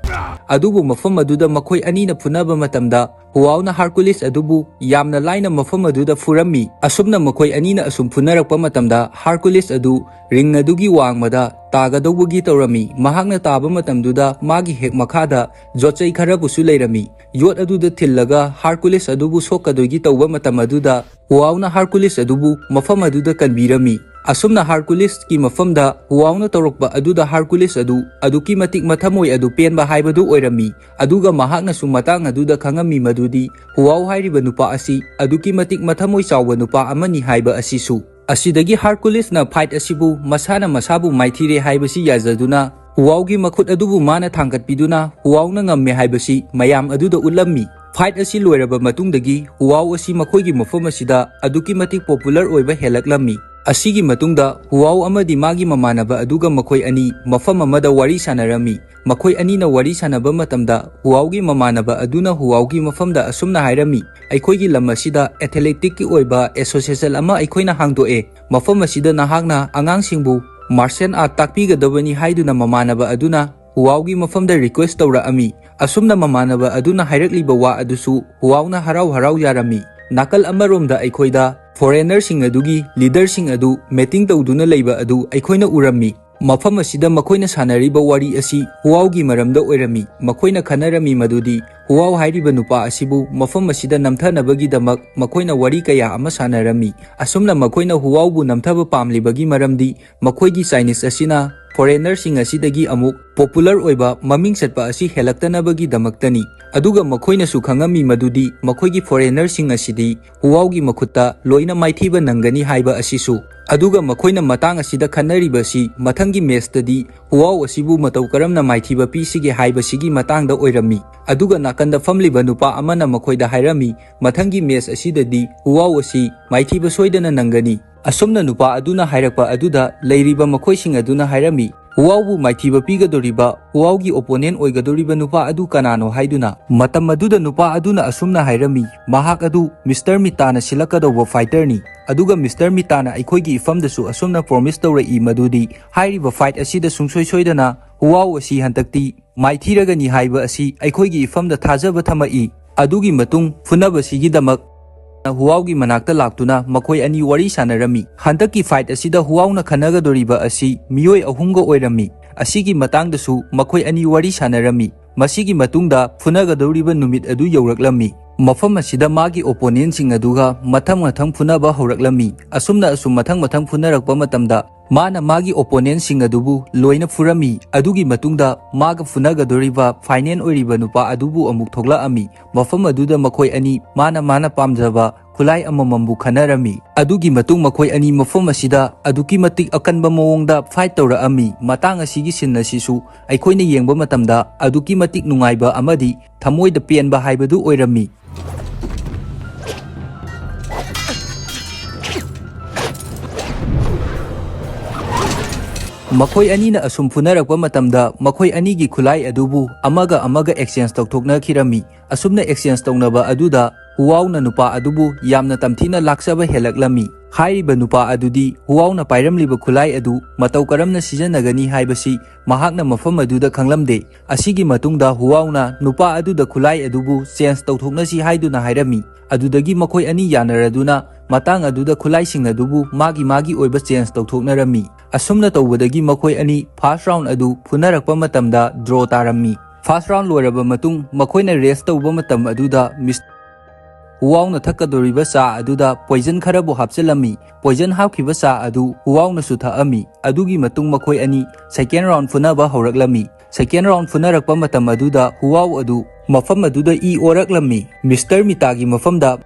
ꯑꯗꯨꯕꯨ ꯃꯐꯝ ꯑꯗꯨꯗ ꯃꯈꯣꯏ ꯑꯅꯤꯅ ꯐꯨꯅꯕ ꯃꯇꯝꯗ, ꯍꯨꯋꯥꯎꯅ ꯍꯥꯔꯀꯨꯂꯤꯁ ꯑꯗꯨꯕꯨ ꯌꯥꯝꯅ ꯂꯥꯏꯅ ꯃꯐꯝ ꯑꯗꯨꯗ ꯐꯨꯔꯝꯃꯤ꯫ ꯑꯁꯨꯝꯅ ꯃꯈꯣꯏ ꯑꯅꯤꯅ ꯑꯁꯨꯝ ꯐꯨꯅꯔꯛꯄ ꯃꯇꯝꯗ, ꯍꯥꯔꯀꯨꯂꯤꯁ ꯑꯗꯨ ꯔꯤꯡ ꯑꯗꯨꯒꯤ ꯋꯥꯡꯃꯗ ꯇꯥꯒꯗꯧꯕꯒꯤ ꯇꯧꯔꯝꯃꯤ꯫ ꯃꯍꯥꯛꯅ ꯇꯥꯕ ꯃꯇꯝꯗꯨꯗ ꯃꯥꯒꯤ ꯍꯦꯛ ꯃꯈꯥꯗ ꯌꯣꯠꯆꯩ ꯈꯔꯕꯨꯁꯨ ꯂꯩꯔꯝꯃꯤ꯫ ꯌꯣꯠ ꯑꯗꯨꯗ ꯊꯤꯜꯂꯒ ꯍꯥꯔꯀꯨꯂꯤꯁ ꯑꯗꯨꯕꯨ ꯁꯣꯛꯀꯗꯣꯏꯒꯤ ꯇꯧꯕ ꯃꯇꯝ ꯑꯗꯨꯗ, ꯍꯨꯋꯥꯎꯅ ꯍꯥꯔꯀꯨꯂꯤꯁ ꯑꯗꯨꯕꯨ ꯃꯐꯝ ꯑꯗꯨꯗ ꯀꯟꯕꯤꯔꯝꯃꯤ꯫ ꯑꯁꯨꯝꯅ ꯍꯥꯔꯀꯨꯂꯤꯁꯀꯤ ꯃꯐꯝꯗ ꯍꯨꯋꯥꯎꯅ ꯇꯧꯔꯛꯄ ꯑꯗꯨꯗ ꯍꯥꯔꯀꯨꯂꯤꯁ ꯑꯗꯨ ꯑꯗꯨꯛꯀꯤ ꯃꯇꯤꯛ ꯃꯊꯃꯣꯏ ꯑꯗꯨ ꯄꯦꯟꯕ ꯍꯥꯏꯕꯗꯨ ꯑꯣꯏꯔꯝꯃꯤ꯫ ꯑꯗꯨꯒ ꯃꯍꯥꯛꯅꯁꯨ ꯃꯇꯥꯡ ꯑꯗꯨꯗ ꯈꯪꯉꯝꯃꯤ ꯃꯗꯨꯗꯤ ꯍꯨꯋꯥꯎ ꯍꯥꯏꯔꯤꯕ ꯅꯨꯄꯥ ꯑꯁꯤ ꯑꯗꯨꯛꯀꯤ ꯃꯇꯤꯛ ꯃꯊꯃꯣꯏ ꯆꯥꯎꯕ ꯅꯨꯄꯥ ꯑꯃꯅꯤ ꯍꯥꯏꯕ ꯑꯁꯤꯁꯨ꯫ ꯑꯁꯤꯗꯒꯤ ꯍꯥꯔꯀꯨꯂꯤꯁꯅ ꯐꯥꯏꯠ ꯑꯁꯤꯕꯨ ꯃꯁꯥꯅ ꯃꯁꯥꯕꯨ ꯃꯥꯏꯊꯤꯔꯦ ꯍꯥꯏꯕꯁꯤ ꯌꯥꯖꯗꯨꯅ, ꯍꯨꯋꯥꯎꯒꯤ ꯃꯈꯨꯠ ꯑꯗꯨꯕꯨ ꯃꯥꯅ ꯊꯥꯡꯒꯠꯄꯤꯗꯨꯅ ꯍꯨꯋꯥꯎꯅ ꯉꯝꯃꯦ ꯍꯥꯏꯕꯁꯤ ꯃꯌꯥꯝ ꯑꯗꯨꯗ ꯎꯠꯂꯝꯃꯤ꯫ ꯐꯥꯏꯠ ꯑꯁꯤ ꯂꯣꯏꯔꯕ ꯃꯇꯨꯡꯗꯒꯤ ꯍꯨꯋꯥꯎ ꯑꯁꯤ ꯃꯈꯣꯏꯒꯤ ꯃꯐꯝ ꯑꯁꯤꯗ ꯑꯗꯨꯛꯀꯤ ꯃꯇꯤꯛ ꯄꯣꯄꯨꯂꯔ ꯑꯣꯏꯕ ꯍꯦꯜꯂꯛꯂꯝꯃꯤ꯫ ꯑꯁꯤꯒꯤ ꯃꯇꯨꯡꯗ ꯍꯨꯋꯥꯎ ꯑꯃꯗꯤ ꯃꯥꯒꯤ ꯃꯃꯥꯟꯅꯕ ꯑꯗꯨꯒ ꯃꯈꯣꯏ ꯑꯅꯤ ꯃꯐꯝ ꯑꯃꯗ ꯋꯥꯔꯤ ꯁꯥꯟꯅꯔꯝꯃꯤ꯫ ꯃꯈꯣꯏ ꯑꯅꯤꯅ ꯋꯥꯔꯤ ꯁꯥꯟꯅꯕ ꯃꯇꯝꯗ ꯍꯨꯋꯥꯎꯒꯤ ꯃꯃꯥꯟꯅꯕ ꯑꯗꯨꯅ ꯍꯨꯋꯥꯎꯒꯤ ꯃꯐꯝꯗ ꯑꯁꯨꯝꯅ ꯍꯥꯏꯔꯝꯃꯤ, "ꯑꯩꯈꯣꯏꯒꯤ ꯂꯝ ꯑꯁꯤꯗ ꯑꯦꯊꯂꯦꯇꯤꯛꯀꯤ ꯑꯣꯏꯕ ꯑꯦꯁꯣꯁꯤꯌꯦꯁꯟ ꯑꯃ ꯑꯩꯈꯣꯏꯅ ꯍꯥꯡꯗꯣꯛꯑꯦ꯫ ꯃꯐꯝ ꯑꯁꯤꯗ ꯅꯍꯥꯛꯅ ꯑꯉꯥꯡꯁꯤꯡꯕꯨ ꯃꯥꯔꯁꯦꯜ ꯑꯥꯔꯠ ꯇꯥꯛꯄꯤꯒꯗꯕꯅꯤ" ꯍꯥꯏꯗꯨꯅ ꯃꯃꯥꯟꯅꯕ ꯑꯗꯨꯅ ꯍꯨꯋꯥꯎꯒꯤ ꯃꯐꯝꯗ ꯔꯤꯀ꯭ꯋꯦꯁ ꯇꯧꯔꯛꯑꯝꯃꯤ꯫ ꯑꯁꯨꯝꯅ ꯃꯃꯥꯟꯅꯕ ꯑꯗꯨꯅ ꯍꯥꯏꯔꯛꯂꯤꯕ ꯋꯥ ꯑꯗꯨꯁꯨ ꯍꯨꯋꯥꯎꯅ ꯍꯔꯥꯎ ꯍꯔꯥꯎ ꯌꯥꯔꯝꯃꯤ꯫ ꯅꯥꯀꯜ ꯑꯃꯔꯣꯝꯗ ꯑꯩꯈꯣꯏꯗ ꯐꯣꯔꯦꯅꯔꯁꯤꯡ ꯑꯗꯨꯒꯤ ꯂꯤꯗꯔꯁꯤꯡ ꯑꯗꯨ ꯃꯤꯇꯤꯡ ꯇꯧꯗꯨꯅ ꯂꯩꯕ ꯑꯗꯨ ꯑꯩꯈꯣꯏꯅ ꯎꯔꯝꯃꯤ꯫ ꯃꯐꯝ ꯑꯁꯤꯗ ꯃꯈꯣꯏꯅ ꯁꯥꯟꯅꯔꯤꯕ ꯋꯥꯔꯤ ꯑꯁꯤ ꯍꯨꯋꯥꯎꯒꯤ ꯃꯔꯝꯗ ꯑꯣꯏꯔꯝꯃꯤ꯫ ꯃꯈꯣꯏꯅ ꯈꯟꯅꯔꯝꯃꯤ ꯃꯗꯨꯗꯤ ꯍꯨꯋꯥꯎ ꯍꯥꯏꯔꯤꯕ ꯅꯨꯄꯥ ꯑꯁꯤꯕꯨ ꯃꯐꯝ ꯑꯁꯤꯗ ꯅꯝꯊꯅꯕꯒꯤꯗꯃꯛ ꯃꯈꯣꯏꯅ ꯋꯥꯔꯤ ꯀꯌꯥ ꯑꯃ ꯁꯥꯟꯅꯔꯝꯃꯤ꯫ ꯑꯁꯨꯝꯅ ꯃꯈꯣꯏꯅ ꯍꯨꯋꯥꯎꯕꯨ ꯅꯝꯊꯕ ꯄꯥꯝꯂꯤꯕꯒꯤ ꯃꯔꯝꯗꯤ ꯃꯈꯣꯏꯒꯤ ꯆꯥꯏꯅꯤꯁ ꯑꯁꯤꯅ ꯐꯣꯔꯦꯅꯔꯁꯤꯡ ꯑꯁꯤꯗꯒꯤ ꯑꯃꯨꯛ ꯄꯣꯄꯨꯂꯔ ꯑꯣꯏꯕ, ꯃꯃꯤꯡ ꯆꯠꯄ ꯑꯁꯤ ꯍꯦꯜꯂꯛꯇꯅꯕꯒꯤꯗꯃꯛꯇꯅꯤ꯫ ꯑꯗꯨꯒ ꯃꯈꯣꯏꯅꯁꯨ ꯈꯪꯉꯝꯃꯤ ꯃꯗꯨꯗꯤ ꯃꯈꯣꯏꯒꯤ ꯐꯣꯔꯦꯅꯔꯁꯤꯡ ꯑꯁꯤꯗꯤ ꯍꯨꯋꯥꯎꯒꯤ ꯃꯈꯨꯠꯇ ꯂꯣꯏꯅ ꯃꯥꯏꯊꯤꯕ ꯅꯪꯒꯅꯤ ꯍꯥꯏꯕ ꯑꯁꯤꯁꯨ꯫ ꯑꯗꯨꯒ ꯃꯈꯣꯏꯅ ꯃꯇꯥꯡ ꯑꯁꯤꯗ ꯈꯟꯅꯔꯤꯕꯁꯤ ꯃꯊꯪꯒꯤ ꯃꯦꯆꯇꯗꯤ ꯍꯨꯋꯥꯎ ꯑꯁꯤꯕꯨ ꯃꯇꯧ ꯀꯔꯝꯅ ꯃꯥꯏꯊꯤꯕ ꯄꯤꯁꯤꯒꯦ ꯍꯥꯏꯕꯁꯤꯒꯤ ꯃꯇꯥꯡꯗ ꯑꯣꯏꯔꯝꯃꯤ꯫ ꯑꯗꯨꯒ ꯅꯥꯀꯟꯗ ꯐꯝꯂꯤꯕ ꯅꯨꯄꯥ ꯑꯃꯅ ꯃꯈꯣꯏꯗ ꯍꯥꯏꯔꯝꯃꯤ, "ꯃꯊꯪꯒꯤ ꯃꯦꯆ ꯑꯁꯤꯗꯗꯤ ꯍꯨꯋꯥꯎ ꯑꯁꯤ ꯃꯥꯏꯊꯤꯕ ꯁꯣꯏꯗꯅ ꯅꯪꯒꯅꯤ"꯫ ꯑꯁꯨꯝꯅ ꯅꯨꯄꯥ ꯑꯗꯨꯅ ꯍꯥꯏꯔꯛꯄ ꯑꯗꯨꯗ ꯂꯩꯔꯤꯕ ꯃꯈꯣꯏꯁꯤꯡ ꯑꯗꯨꯅ ꯍꯥꯏꯔꯝꯃꯤ, ꯍꯨꯋꯥꯎꯕꯨ ꯃꯥꯏꯊꯤꯕ ꯄꯤꯒꯗꯧꯔꯤꯕ, ꯍꯨꯋꯥꯎꯒꯤ opponent ꯑꯣꯏꯒꯗꯧꯔꯤꯕ ꯅꯨꯄꯥ ꯑꯗꯨ ꯀꯅꯥꯅꯣ ꯍꯥꯏꯗꯨꯅ꯫ ꯃꯇꯝ ꯑꯗꯨꯗ ꯅꯨꯄꯥ ꯑꯗꯨꯅ ꯑꯁꯨꯝꯅ ꯍꯥꯏꯔꯝꯃꯤ, "ꯃꯍꯥꯛ ꯑꯗꯨ ꯃꯤꯁꯇꯔ ꯃꯤꯇꯥꯅ ꯁꯤꯜꯂꯛꯀꯗꯧꯕ fighterꯅꯤ꯫ ꯑꯗꯨꯒ ꯃꯤꯁꯇꯔ ꯃꯤꯇꯥꯅ ꯑꯩꯈꯣꯏꯒꯤ ꯏꯐꯝꯗꯁꯨ ꯑꯁꯨꯝꯅ promise ꯇꯧꯔꯛꯏ ꯃꯗꯨꯗꯤ ꯍꯥꯏꯔꯤꯕ fight ꯑꯁꯤꯗ ꯁꯨꯡꯁꯣꯏ ꯁꯣꯏꯗꯅ ꯍꯨꯋꯥꯎ ꯑꯁꯤ ꯍꯟꯗꯛꯇꯤ ꯃꯥꯏꯊꯤꯔꯒꯅꯤ ꯍꯥꯏꯕ ꯑꯁꯤ ꯑꯩꯈꯣꯏꯒꯤ ꯏꯐꯝꯗ ꯊꯥꯖꯕ ꯊꯝꯃꯛꯏ"꯫ ꯑꯗꯨꯒꯤ ꯃꯇꯨꯡ ꯐꯨꯅꯕꯁꯤꯒꯤꯗꯃꯛ ꯍꯨꯋꯥꯎꯒꯤ ꯃꯅꯥꯛꯇ ꯂꯥꯛꯇꯨꯅ ꯃꯈꯣꯏ ꯑꯅꯤ ꯋꯥꯔꯤ ꯁꯥꯟꯅꯔꯝꯃꯤ꯫ ꯍꯟꯗꯛꯀꯤ fight ꯑꯁꯤꯗ ꯍꯨꯋꯥꯎꯅ ꯈꯟꯅꯒꯗꯧꯔꯤꯕ ꯑꯁꯤ ꯃꯤꯑꯣꯏ ꯑꯍꯨꯝꯒ ꯑꯣꯏꯔꯝꯃꯤ꯫ ꯑꯁꯤꯒꯤ ꯃꯇꯥꯡꯗꯁꯨ ꯃꯈꯣꯏ ꯑꯅꯤ ꯋꯥꯔꯤ ꯁꯥꯟꯅꯔꯝꯃꯤ꯫ ꯃꯁꯤꯒꯤ ꯃꯇꯨꯡꯗ ꯐꯨꯅꯒꯗꯧꯔꯤꯕ ꯅꯨꯃꯤꯠ ꯑꯗꯨ ꯌꯧꯔꯛꯂꯝꯃꯤ꯫ ꯃꯐꯝ ꯑꯁꯤꯗ ꯃꯥꯒꯤ opponentꯁꯤꯡ ꯑꯗꯨꯒ ꯃꯊꯪ ꯃꯊꯪ ꯐꯨꯅꯕ ꯍꯧꯔꯛꯂꯝꯃꯤ꯫ ꯑꯁꯨꯝꯅ ꯑꯁꯨꯝ ꯃꯊꯪ ꯃꯊꯪ ꯐꯨꯅꯔꯛꯄ ꯃꯇꯝꯗ ꯃꯥꯅ ꯃꯥꯒꯤ opponentꯁꯤꯡ ꯑꯗꯨꯕꯨ ꯂꯣꯏꯅ ꯐꯨꯔꯝꯃꯤ꯫ ꯑꯗꯨꯒꯤ ꯃꯇꯨꯡꯗ ꯃꯥꯒ ꯐꯨꯅꯒꯗꯧꯔꯤꯕ final ꯑꯣꯏꯔꯤꯕ ꯅꯨꯄꯥ ꯑꯗꯨꯕꯨ ꯑꯃꯨꯛ ꯊꯣꯛꯂꯛꯑꯝꯃꯤ꯫ ꯃꯐꯝ ꯑꯗꯨꯗ ꯃꯈꯣꯏ ꯑꯅꯤ ꯃꯥꯅ ꯃꯥꯅ ꯄꯥꯝꯖꯕ ꯈꯨꯠꯂꯥꯏ ꯑꯃꯃꯝꯕꯨ ꯈꯟꯅꯔꯝꯃꯤ꯫ ꯑꯗꯨꯒꯤ ꯃꯇꯨꯡ ꯃꯈꯣꯏ ꯑꯅꯤ ꯃꯐꯝ ꯑꯁꯤꯗ ꯑꯗꯨꯛꯀꯤ ꯃꯇꯤꯛ ꯑꯀꯟꯕ ꯃꯑꯣꯡꯗ fight ꯇꯧꯔꯛꯑꯝꯃꯤ꯫ ꯃꯇꯥꯡ ꯑꯁꯤꯒꯤ scene ꯑꯁꯤꯁꯨ ꯑꯩꯈꯣꯏꯅ ꯌꯦꯡꯕ ꯃꯇꯝꯗ ꯑꯗꯨꯛꯀꯤ ꯃꯇꯤꯛ ꯅꯨꯡꯉꯥꯏꯕ ꯑꯃꯗꯤ ꯊꯃꯣꯏꯗ ꯄꯦꯟꯕ ꯍꯥꯏꯕꯗꯨ ꯑꯣꯏꯔꯝꯃꯤ꯫ ꯃꯈꯣꯏ ꯑꯅꯤꯅ ꯑꯁꯨꯝ ꯐꯨꯅꯔꯛꯄ ꯃꯇꯝꯗ ꯃꯈꯣꯏ ꯑꯅꯤꯒꯤ ꯈꯨꯠꯂꯥꯏ ꯑꯗꯨꯕꯨ ꯑꯃꯒ ꯑꯃꯒ exchange ꯇꯧꯊꯣꯛꯅꯈꯤꯔꯝꯃꯤ꯫ ꯑꯁꯨꯝꯅ exchange ꯇꯧꯅꯕ ꯑꯗꯨꯗ ꯍꯨꯋꯥꯎꯅ ꯅꯨꯄꯥ ꯑꯗꯨꯕꯨ ꯌꯥꯝꯅ ꯇꯝꯊꯤꯅ ꯂꯥꯛꯆꯕ ꯍꯦꯜꯂꯛꯂꯝꯃꯤ꯫ ꯍꯥꯏꯔꯤꯕ ꯅꯨꯄꯥ ꯑꯗꯨꯗꯤ ꯍꯨꯋꯥꯎꯅ ꯄꯥꯏꯔꯝꯂꯤꯕ ꯈꯨꯠꯂꯥꯏ ꯑꯗꯨ ꯃꯇꯧ ꯀꯔꯝꯅ ꯁꯤꯖꯤꯟꯅꯒꯅꯤ ꯍꯥꯏꯕꯁꯤ ꯃꯍꯥꯛꯅ ꯃꯐꯝ ꯑꯗꯨꯗ ꯈꯪꯂꯝꯗꯦ꯫ ꯑꯁꯤꯒꯤ ꯃꯇꯨꯡꯗ ꯍꯨꯋꯥꯎꯅ ꯅꯨꯄꯥ ꯑꯗꯨꯗ ꯈꯨꯠꯂꯥꯏ ꯑꯗꯨꯕꯨ change ꯇꯧꯊꯣꯛꯅꯁꯤ ꯍꯥꯏꯗꯨꯅ ꯍꯥꯏꯔꯝꯃꯤ꯫ ꯑꯗꯨꯗꯒꯤ ꯃꯈꯣꯏ ꯑꯅꯤ ꯌꯥꯅꯔꯗꯨꯅ ꯃꯇꯥꯡ ꯑꯗꯨꯗ ꯈꯨꯠꯂꯥꯏꯁꯤꯡ ꯑꯗꯨꯕꯨ ꯃꯥꯒꯤ ꯃꯥꯒꯤ ꯑꯣꯏꯕ change ꯇꯧꯊꯣꯛꯅꯔꯝꯃꯤ꯫ ꯑꯁꯨꯝꯅ ꯇꯧꯕꯗꯒꯤ ꯃꯈꯣꯏ ꯑꯅꯤ first round ꯑꯗꯨ ꯐꯨꯅꯔꯛꯄ ꯃꯇꯝꯗ draw ꯇꯥꯔꯝꯃꯤ꯫ First round ꯂꯣꯏꯔꯕ ꯃꯇꯨꯡ ꯃꯈꯣꯏꯅ rest ꯇꯧꯕ ꯃꯇꯝ ꯑꯗꯨꯗ ꯃꯤꯁ ꯍꯨꯋꯥꯎꯅ ꯊꯛꯀꯗꯧꯔꯤꯕ ꯆꯥ ꯑꯗꯨꯗ poison ꯈꯔꯕꯨ ꯍꯥꯞꯆꯤꯜꯂꯝꯃꯤ꯫ Poison ꯍꯥꯞꯈꯤꯕ ꯆꯥ ꯑꯗꯨ ꯍꯨꯋꯥꯎꯅꯁꯨ ꯊꯛꯑꯝꯃꯤ꯫ ꯑꯗꯨꯒꯤ ꯃꯇꯨꯡ ꯃꯈꯣꯏ ꯑꯅꯤ second round ꯐꯨꯅꯕ ꯍꯧꯔꯛꯂꯝꯃꯤ꯫ Second round ꯐꯨꯅꯔꯛꯄ ꯃꯇꯝ ꯑꯗꯨꯗ ꯍꯨꯋꯥꯎ ꯑꯗꯨ ꯃꯐꯝ ꯑꯗꯨꯗ ꯏ ꯑꯣꯔꯛꯂꯝꯃꯤ꯫ ꯃꯤꯁꯇꯔ ꯃꯤꯇꯥꯒꯤ ꯃꯐꯝꯗ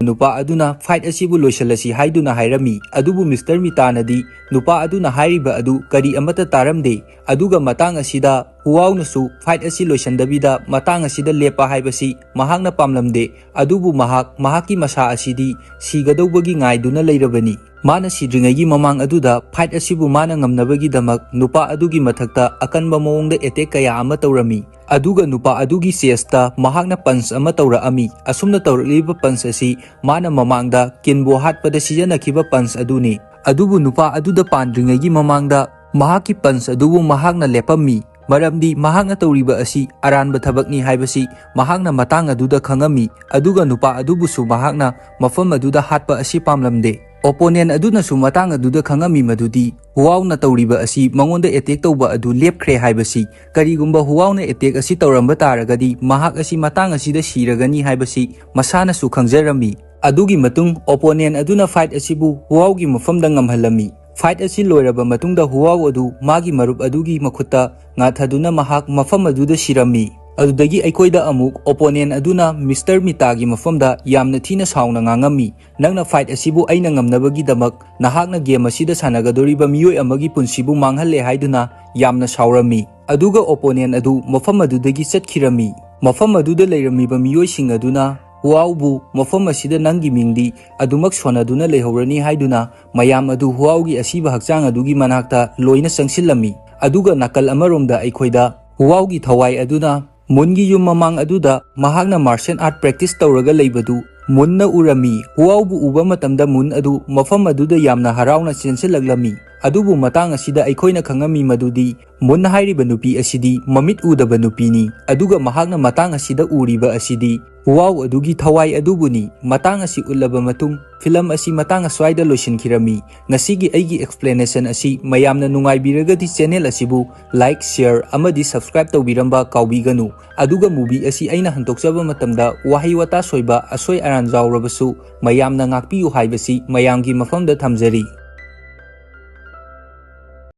ꯅꯨꯄꯥ ꯑꯗꯨꯅ fight ꯑꯁꯤꯕꯨ ꯂꯣꯏꯁꯤꯜꯂꯁꯤ ꯍꯥꯏꯗꯨꯅ ꯍꯥꯏꯔꯝꯃꯤ꯫ ꯑꯗꯨꯕꯨ ꯃꯤꯁꯇꯔ ꯃꯤꯇꯥꯅꯗꯤ ꯅꯨꯄꯥ ꯑꯗꯨꯅ ꯍꯥꯏꯔꯤꯕ ꯑꯗꯨ ꯀꯔꯤ ꯑꯃꯠꯇ ꯇꯥꯔꯝꯗꯦ꯫ ꯑꯗꯨꯒ ꯃꯇꯥꯡ ꯑꯁꯤꯗ ꯍꯨꯋꯥꯎꯅꯁꯨ fight ꯑꯁꯤ ꯂꯣꯏꯁꯤꯟꯗꯕꯤꯗ ꯃꯇꯥꯡ ꯑꯁꯤꯗ ꯂꯦꯞꯄ ꯍꯥꯏꯕꯁꯤ ꯃꯍꯥꯛꯅ ꯄꯥꯝꯂꯝꯗꯦ꯫ ꯑꯗꯨꯕꯨ ꯃꯍꯥꯛ ꯃꯍꯥꯛꯀꯤ ꯃꯁꯥ ꯑꯁꯤꯗꯤ ꯁꯤꯒꯗꯧꯕꯒꯤ ꯉꯥꯏꯗꯨꯅ ꯂꯩꯔꯕꯅꯤ꯫ ꯃꯥꯅ ꯁꯤꯗ꯭ꯔꯤꯉꯩꯒꯤ ꯃꯃꯥꯡ ꯑꯗꯨꯗ fight ꯑꯁꯤꯕꯨ ꯃꯥꯅ ꯉꯝꯅꯕꯒꯤꯗꯃꯛ ꯅꯨꯄꯥ ꯑꯗꯨꯒꯤ ꯃꯊꯛꯇ ꯑꯀꯟꯕ ꯃꯑꯣꯡꯗ attack ꯀꯌꯥ ꯑꯃ ꯇꯧꯔꯝꯃꯤ꯫ ꯑꯗꯨꯒ ꯅꯨꯄꯥ ꯑꯗꯨꯒꯤ chest ꯇ ꯃꯍꯥꯛꯅ punch ꯑꯃ ꯇꯧꯔꯛꯑꯝꯃꯤ꯫ ꯑꯁꯨꯝꯅ ꯇꯧꯔꯛꯂꯤꯕ punch ꯑꯁꯤ ꯃꯥꯅ ꯃꯃꯥꯡꯗ ꯀꯤꯟꯕꯨ ꯍꯥꯠꯄꯗ ꯁꯤꯖꯤꯟꯅꯈꯤꯕ punch ꯑꯗꯨꯅꯤ꯫ ꯑꯗꯨꯕꯨ ꯅꯨꯄꯥ ꯑꯗꯨꯗ ꯄꯥꯟꯗ꯭ꯔꯤꯉꯩꯒꯤ ꯃꯃꯥꯡꯗ ꯃꯍꯥꯛꯀꯤ punch ꯑꯗꯨꯕꯨ ꯃꯍꯥꯛꯅ ꯂꯦꯞꯄꯝꯃꯤ, ꯃꯔꯝꯗꯤ ꯃꯍꯥꯛꯅ ꯇꯧꯔꯤꯕ ꯑꯁꯤ ꯑꯔꯥꯟꯕ ꯊꯕꯛꯅꯤ ꯍꯥꯏꯕꯁꯤ ꯃꯍꯥꯛꯅ ꯃꯇꯥꯡ ꯑꯗꯨꯗ ꯈꯪꯉꯝꯃꯤ꯫ ꯑꯗꯨꯒ ꯅꯨꯄꯥ ꯑꯗꯨꯕꯨꯁꯨ ꯃꯍꯥꯛꯅ ꯃꯐꯝ ꯑꯗꯨꯗ ꯍꯥꯠꯄ ꯑꯁꯤ ꯄꯥꯝꯂꯝꯗꯦ꯫ Opponent ꯑꯗꯨꯅꯁꯨ ꯃꯇꯥꯡ ꯑꯗꯨꯗ ꯈꯪꯉꯝꯃꯤ ꯃꯗꯨꯗꯤ ꯍꯨꯋꯥꯎꯅ ꯇꯧꯔꯤꯕ ꯑꯁꯤ ꯃꯉꯣꯟꯗ attack ꯇꯧꯕ ꯑꯗꯨ ꯂꯦꯞꯈ꯭ꯔꯦ ꯍꯥꯏꯕꯁꯤ꯫ ꯀꯔꯤꯒꯨꯝꯕ ꯍꯨꯋꯥꯎꯅ attack ꯑꯁꯤ ꯇꯧꯔꯝꯕ ꯇꯥꯔꯒꯗꯤ ꯃꯍꯥꯛ ꯑꯁꯤ ꯃꯇꯥꯡ ꯑꯁꯤꯗ ꯁꯤꯔꯒꯅꯤ ꯍꯥꯏꯕꯁꯤ ꯃꯁꯥꯅꯁꯨ ꯈꯪꯖꯔꯝꯃꯤ꯫ ꯑꯗꯨꯒꯤ ꯃꯇꯨꯡ opponent ꯑꯗꯨꯅ fight ꯑꯁꯤꯕꯨ ꯍꯨꯋꯥꯎꯒꯤ ꯃꯐꯝꯗ ꯉꯝꯍꯜꯂꯝꯃꯤ꯫ Fight ꯑꯁꯤ ꯂꯣꯏꯔꯕ ꯃꯇꯨꯡꯗ ꯍꯨꯋꯥꯎ ꯑꯗꯨ ꯃꯥꯒꯤ ꯃꯔꯨꯞ ꯑꯗꯨꯒꯤ ꯃꯈꯨꯠꯇ ꯉꯥꯊꯗꯨꯅ ꯃꯍꯥꯛ ꯃꯐꯝ ꯑꯗꯨꯗ ꯁꯤꯔꯝꯃꯤ꯫ ꯑꯗꯨꯗꯒꯤ ꯑꯩꯈꯣꯏꯗ ꯑꯃꯨꯛ opponent ꯑꯗꯨꯅ Mister ꯃꯤꯇꯥꯒꯤ ꯃꯐꯝꯗ ꯌꯥꯝꯅ ꯊꯤꯅ ꯁꯥꯎꯅ ꯉꯥꯡꯉꯝꯃꯤ, "ꯅꯪꯅ fight ꯑꯁꯤꯕꯨ ꯑꯩꯅ ꯉꯝꯅꯕꯒꯤꯗꯃꯛ ꯅꯍꯥꯛꯅ game ꯑꯁꯤꯗ ꯁꯥꯟꯅꯒꯗꯧꯔꯤꯕ ꯃꯤꯑꯣꯏ ꯑꯃꯒꯤ ꯄꯨꯟꯁꯤꯕꯨ ꯃꯥꯡꯍꯜꯂꯦ" ꯍꯥꯏꯗꯨꯅ ꯌꯥꯝꯅ ꯁꯥꯎꯔꯝꯃꯤ꯫ ꯑꯗꯨꯒ opponent ꯑꯗꯨ ꯃꯐꯝ ꯑꯗꯨꯗꯒꯤ ꯆꯠꯈꯤꯔꯝꯃꯤ꯫ ꯃꯐꯝ ꯑꯗꯨꯗ ꯂꯩꯔꯝꯃꯤꯕ ꯃꯤꯑꯣꯏꯁꯤꯡ ꯑꯗꯨꯅ ꯍꯨꯋꯥꯎꯕꯨ, "ꯃꯐꯝ ꯑꯁꯤꯗ ꯅꯪꯒꯤ ꯃꯤꯡꯗꯤ ꯑꯗꯨꯃꯛ ꯁꯣꯟꯅꯗꯨꯅ ꯂꯩꯍꯧꯔꯅꯤ" ꯍꯥꯏꯗꯨꯅ ꯃꯌꯥꯝ ꯑꯗꯨ ꯍꯨꯋꯥꯎꯒꯤ ꯑꯁꯤꯕ ꯍꯛꯆꯥꯡ ꯑꯗꯨꯒꯤ ꯃꯅꯥꯛꯇ ꯂꯣꯏꯅ ꯆꯪꯁꯤꯜꯂꯝꯃꯤ꯫ ꯑꯗꯨꯒ ꯅꯥꯀꯜ ꯑꯃꯔꯣꯝꯗ ꯑꯩꯈꯣꯏꯗ ꯍꯨꯋꯥꯎꯒꯤ ꯊꯋꯥꯏ ꯑꯗꯨꯅ ꯃꯨꯟꯒꯤ ꯌꯨꯝ ꯃꯃꯥꯡ ꯑꯗꯨꯗ ꯃꯍꯥꯛꯅ martial art practice ꯇꯧꯔꯒ ꯂꯩꯕꯗꯨ ꯃꯨꯟꯅ ꯎꯔꯝꯃꯤ꯫ ꯍꯨꯋꯥꯎꯕꯨ ꯎꯕ ꯃꯇꯝꯗ ꯃꯨꯟ ꯑꯗꯨ ꯃꯐꯝ ꯑꯗꯨꯗ ꯌꯥꯝꯅ ꯍꯔꯥꯎꯅ ꯆꯦꯟꯁꯤꯜꯂꯛꯂꯝꯃꯤ꯫ ꯑꯗꯨꯕꯨ ꯃꯇꯥꯡ ꯑꯁꯤꯗ ꯑꯩꯈꯣꯏꯅ ꯈꯪꯉꯝꯃꯤ ꯃꯗꯨꯗꯤ ꯃꯨꯟ ꯍꯥꯏꯔꯤꯕ ꯅꯨꯄꯤ ꯑꯁꯤꯗꯤ ꯃꯃꯤꯠ ꯎꯗꯕ ꯅꯨꯄꯤꯅꯤ, ꯑꯗꯨꯒ ꯃꯍꯥꯛꯅ ꯃꯇꯥꯡ ꯑꯁꯤꯗ ꯎꯔꯤꯕ ꯑꯁꯤꯗꯤ ꯍꯨꯋꯥꯎ ꯑꯗꯨꯒꯤ ꯊꯋꯥꯏ ꯑꯗꯨꯕꯨꯅꯤ꯫ ꯃꯇꯥꯡ ꯑꯁꯤ ꯎꯠꯂꯕ ꯃꯇꯨꯡ, film ꯑꯁꯤ ꯃꯇꯥꯡ ꯑꯁ꯭ꯋꯥꯏꯗ ꯂꯣꯏꯁꯤꯟꯈꯤꯔꯝꯃꯤ꯫ ꯉꯁꯤꯒꯤ ꯑꯩꯒꯤ explanation ꯑꯁꯤ ꯃꯌꯥꯝꯅ ꯅꯨꯡꯉꯥꯏꯕꯤꯔꯒꯗꯤ channel ꯑꯁꯤꯕꯨ like, share ꯑꯃꯗꯤ subscribe ꯇꯧꯕꯤꯔꯝꯕ ꯀꯥꯎꯕꯤꯒꯅꯨ꯫ ꯑꯗꯨꯒ movie ꯑꯁꯤ ꯑꯩꯅ ꯍꯟꯗꯣꯛꯆꯕ ꯃꯇꯝꯗ ꯋꯥꯍꯩ ꯋꯥꯇꯥ ꯁꯣꯏꯕ, ꯑꯁꯣꯏ ꯑꯔꯥꯟ ꯌꯥꯎꯔꯕꯁꯨ ꯃꯌꯥꯝꯅ ꯉꯥꯛꯄꯤꯌꯨ ꯍꯥꯏꯕꯁꯤ ꯃꯌꯥꯝꯒꯤ ꯃꯐꯝꯗ ꯊꯝꯖꯔꯤ꯫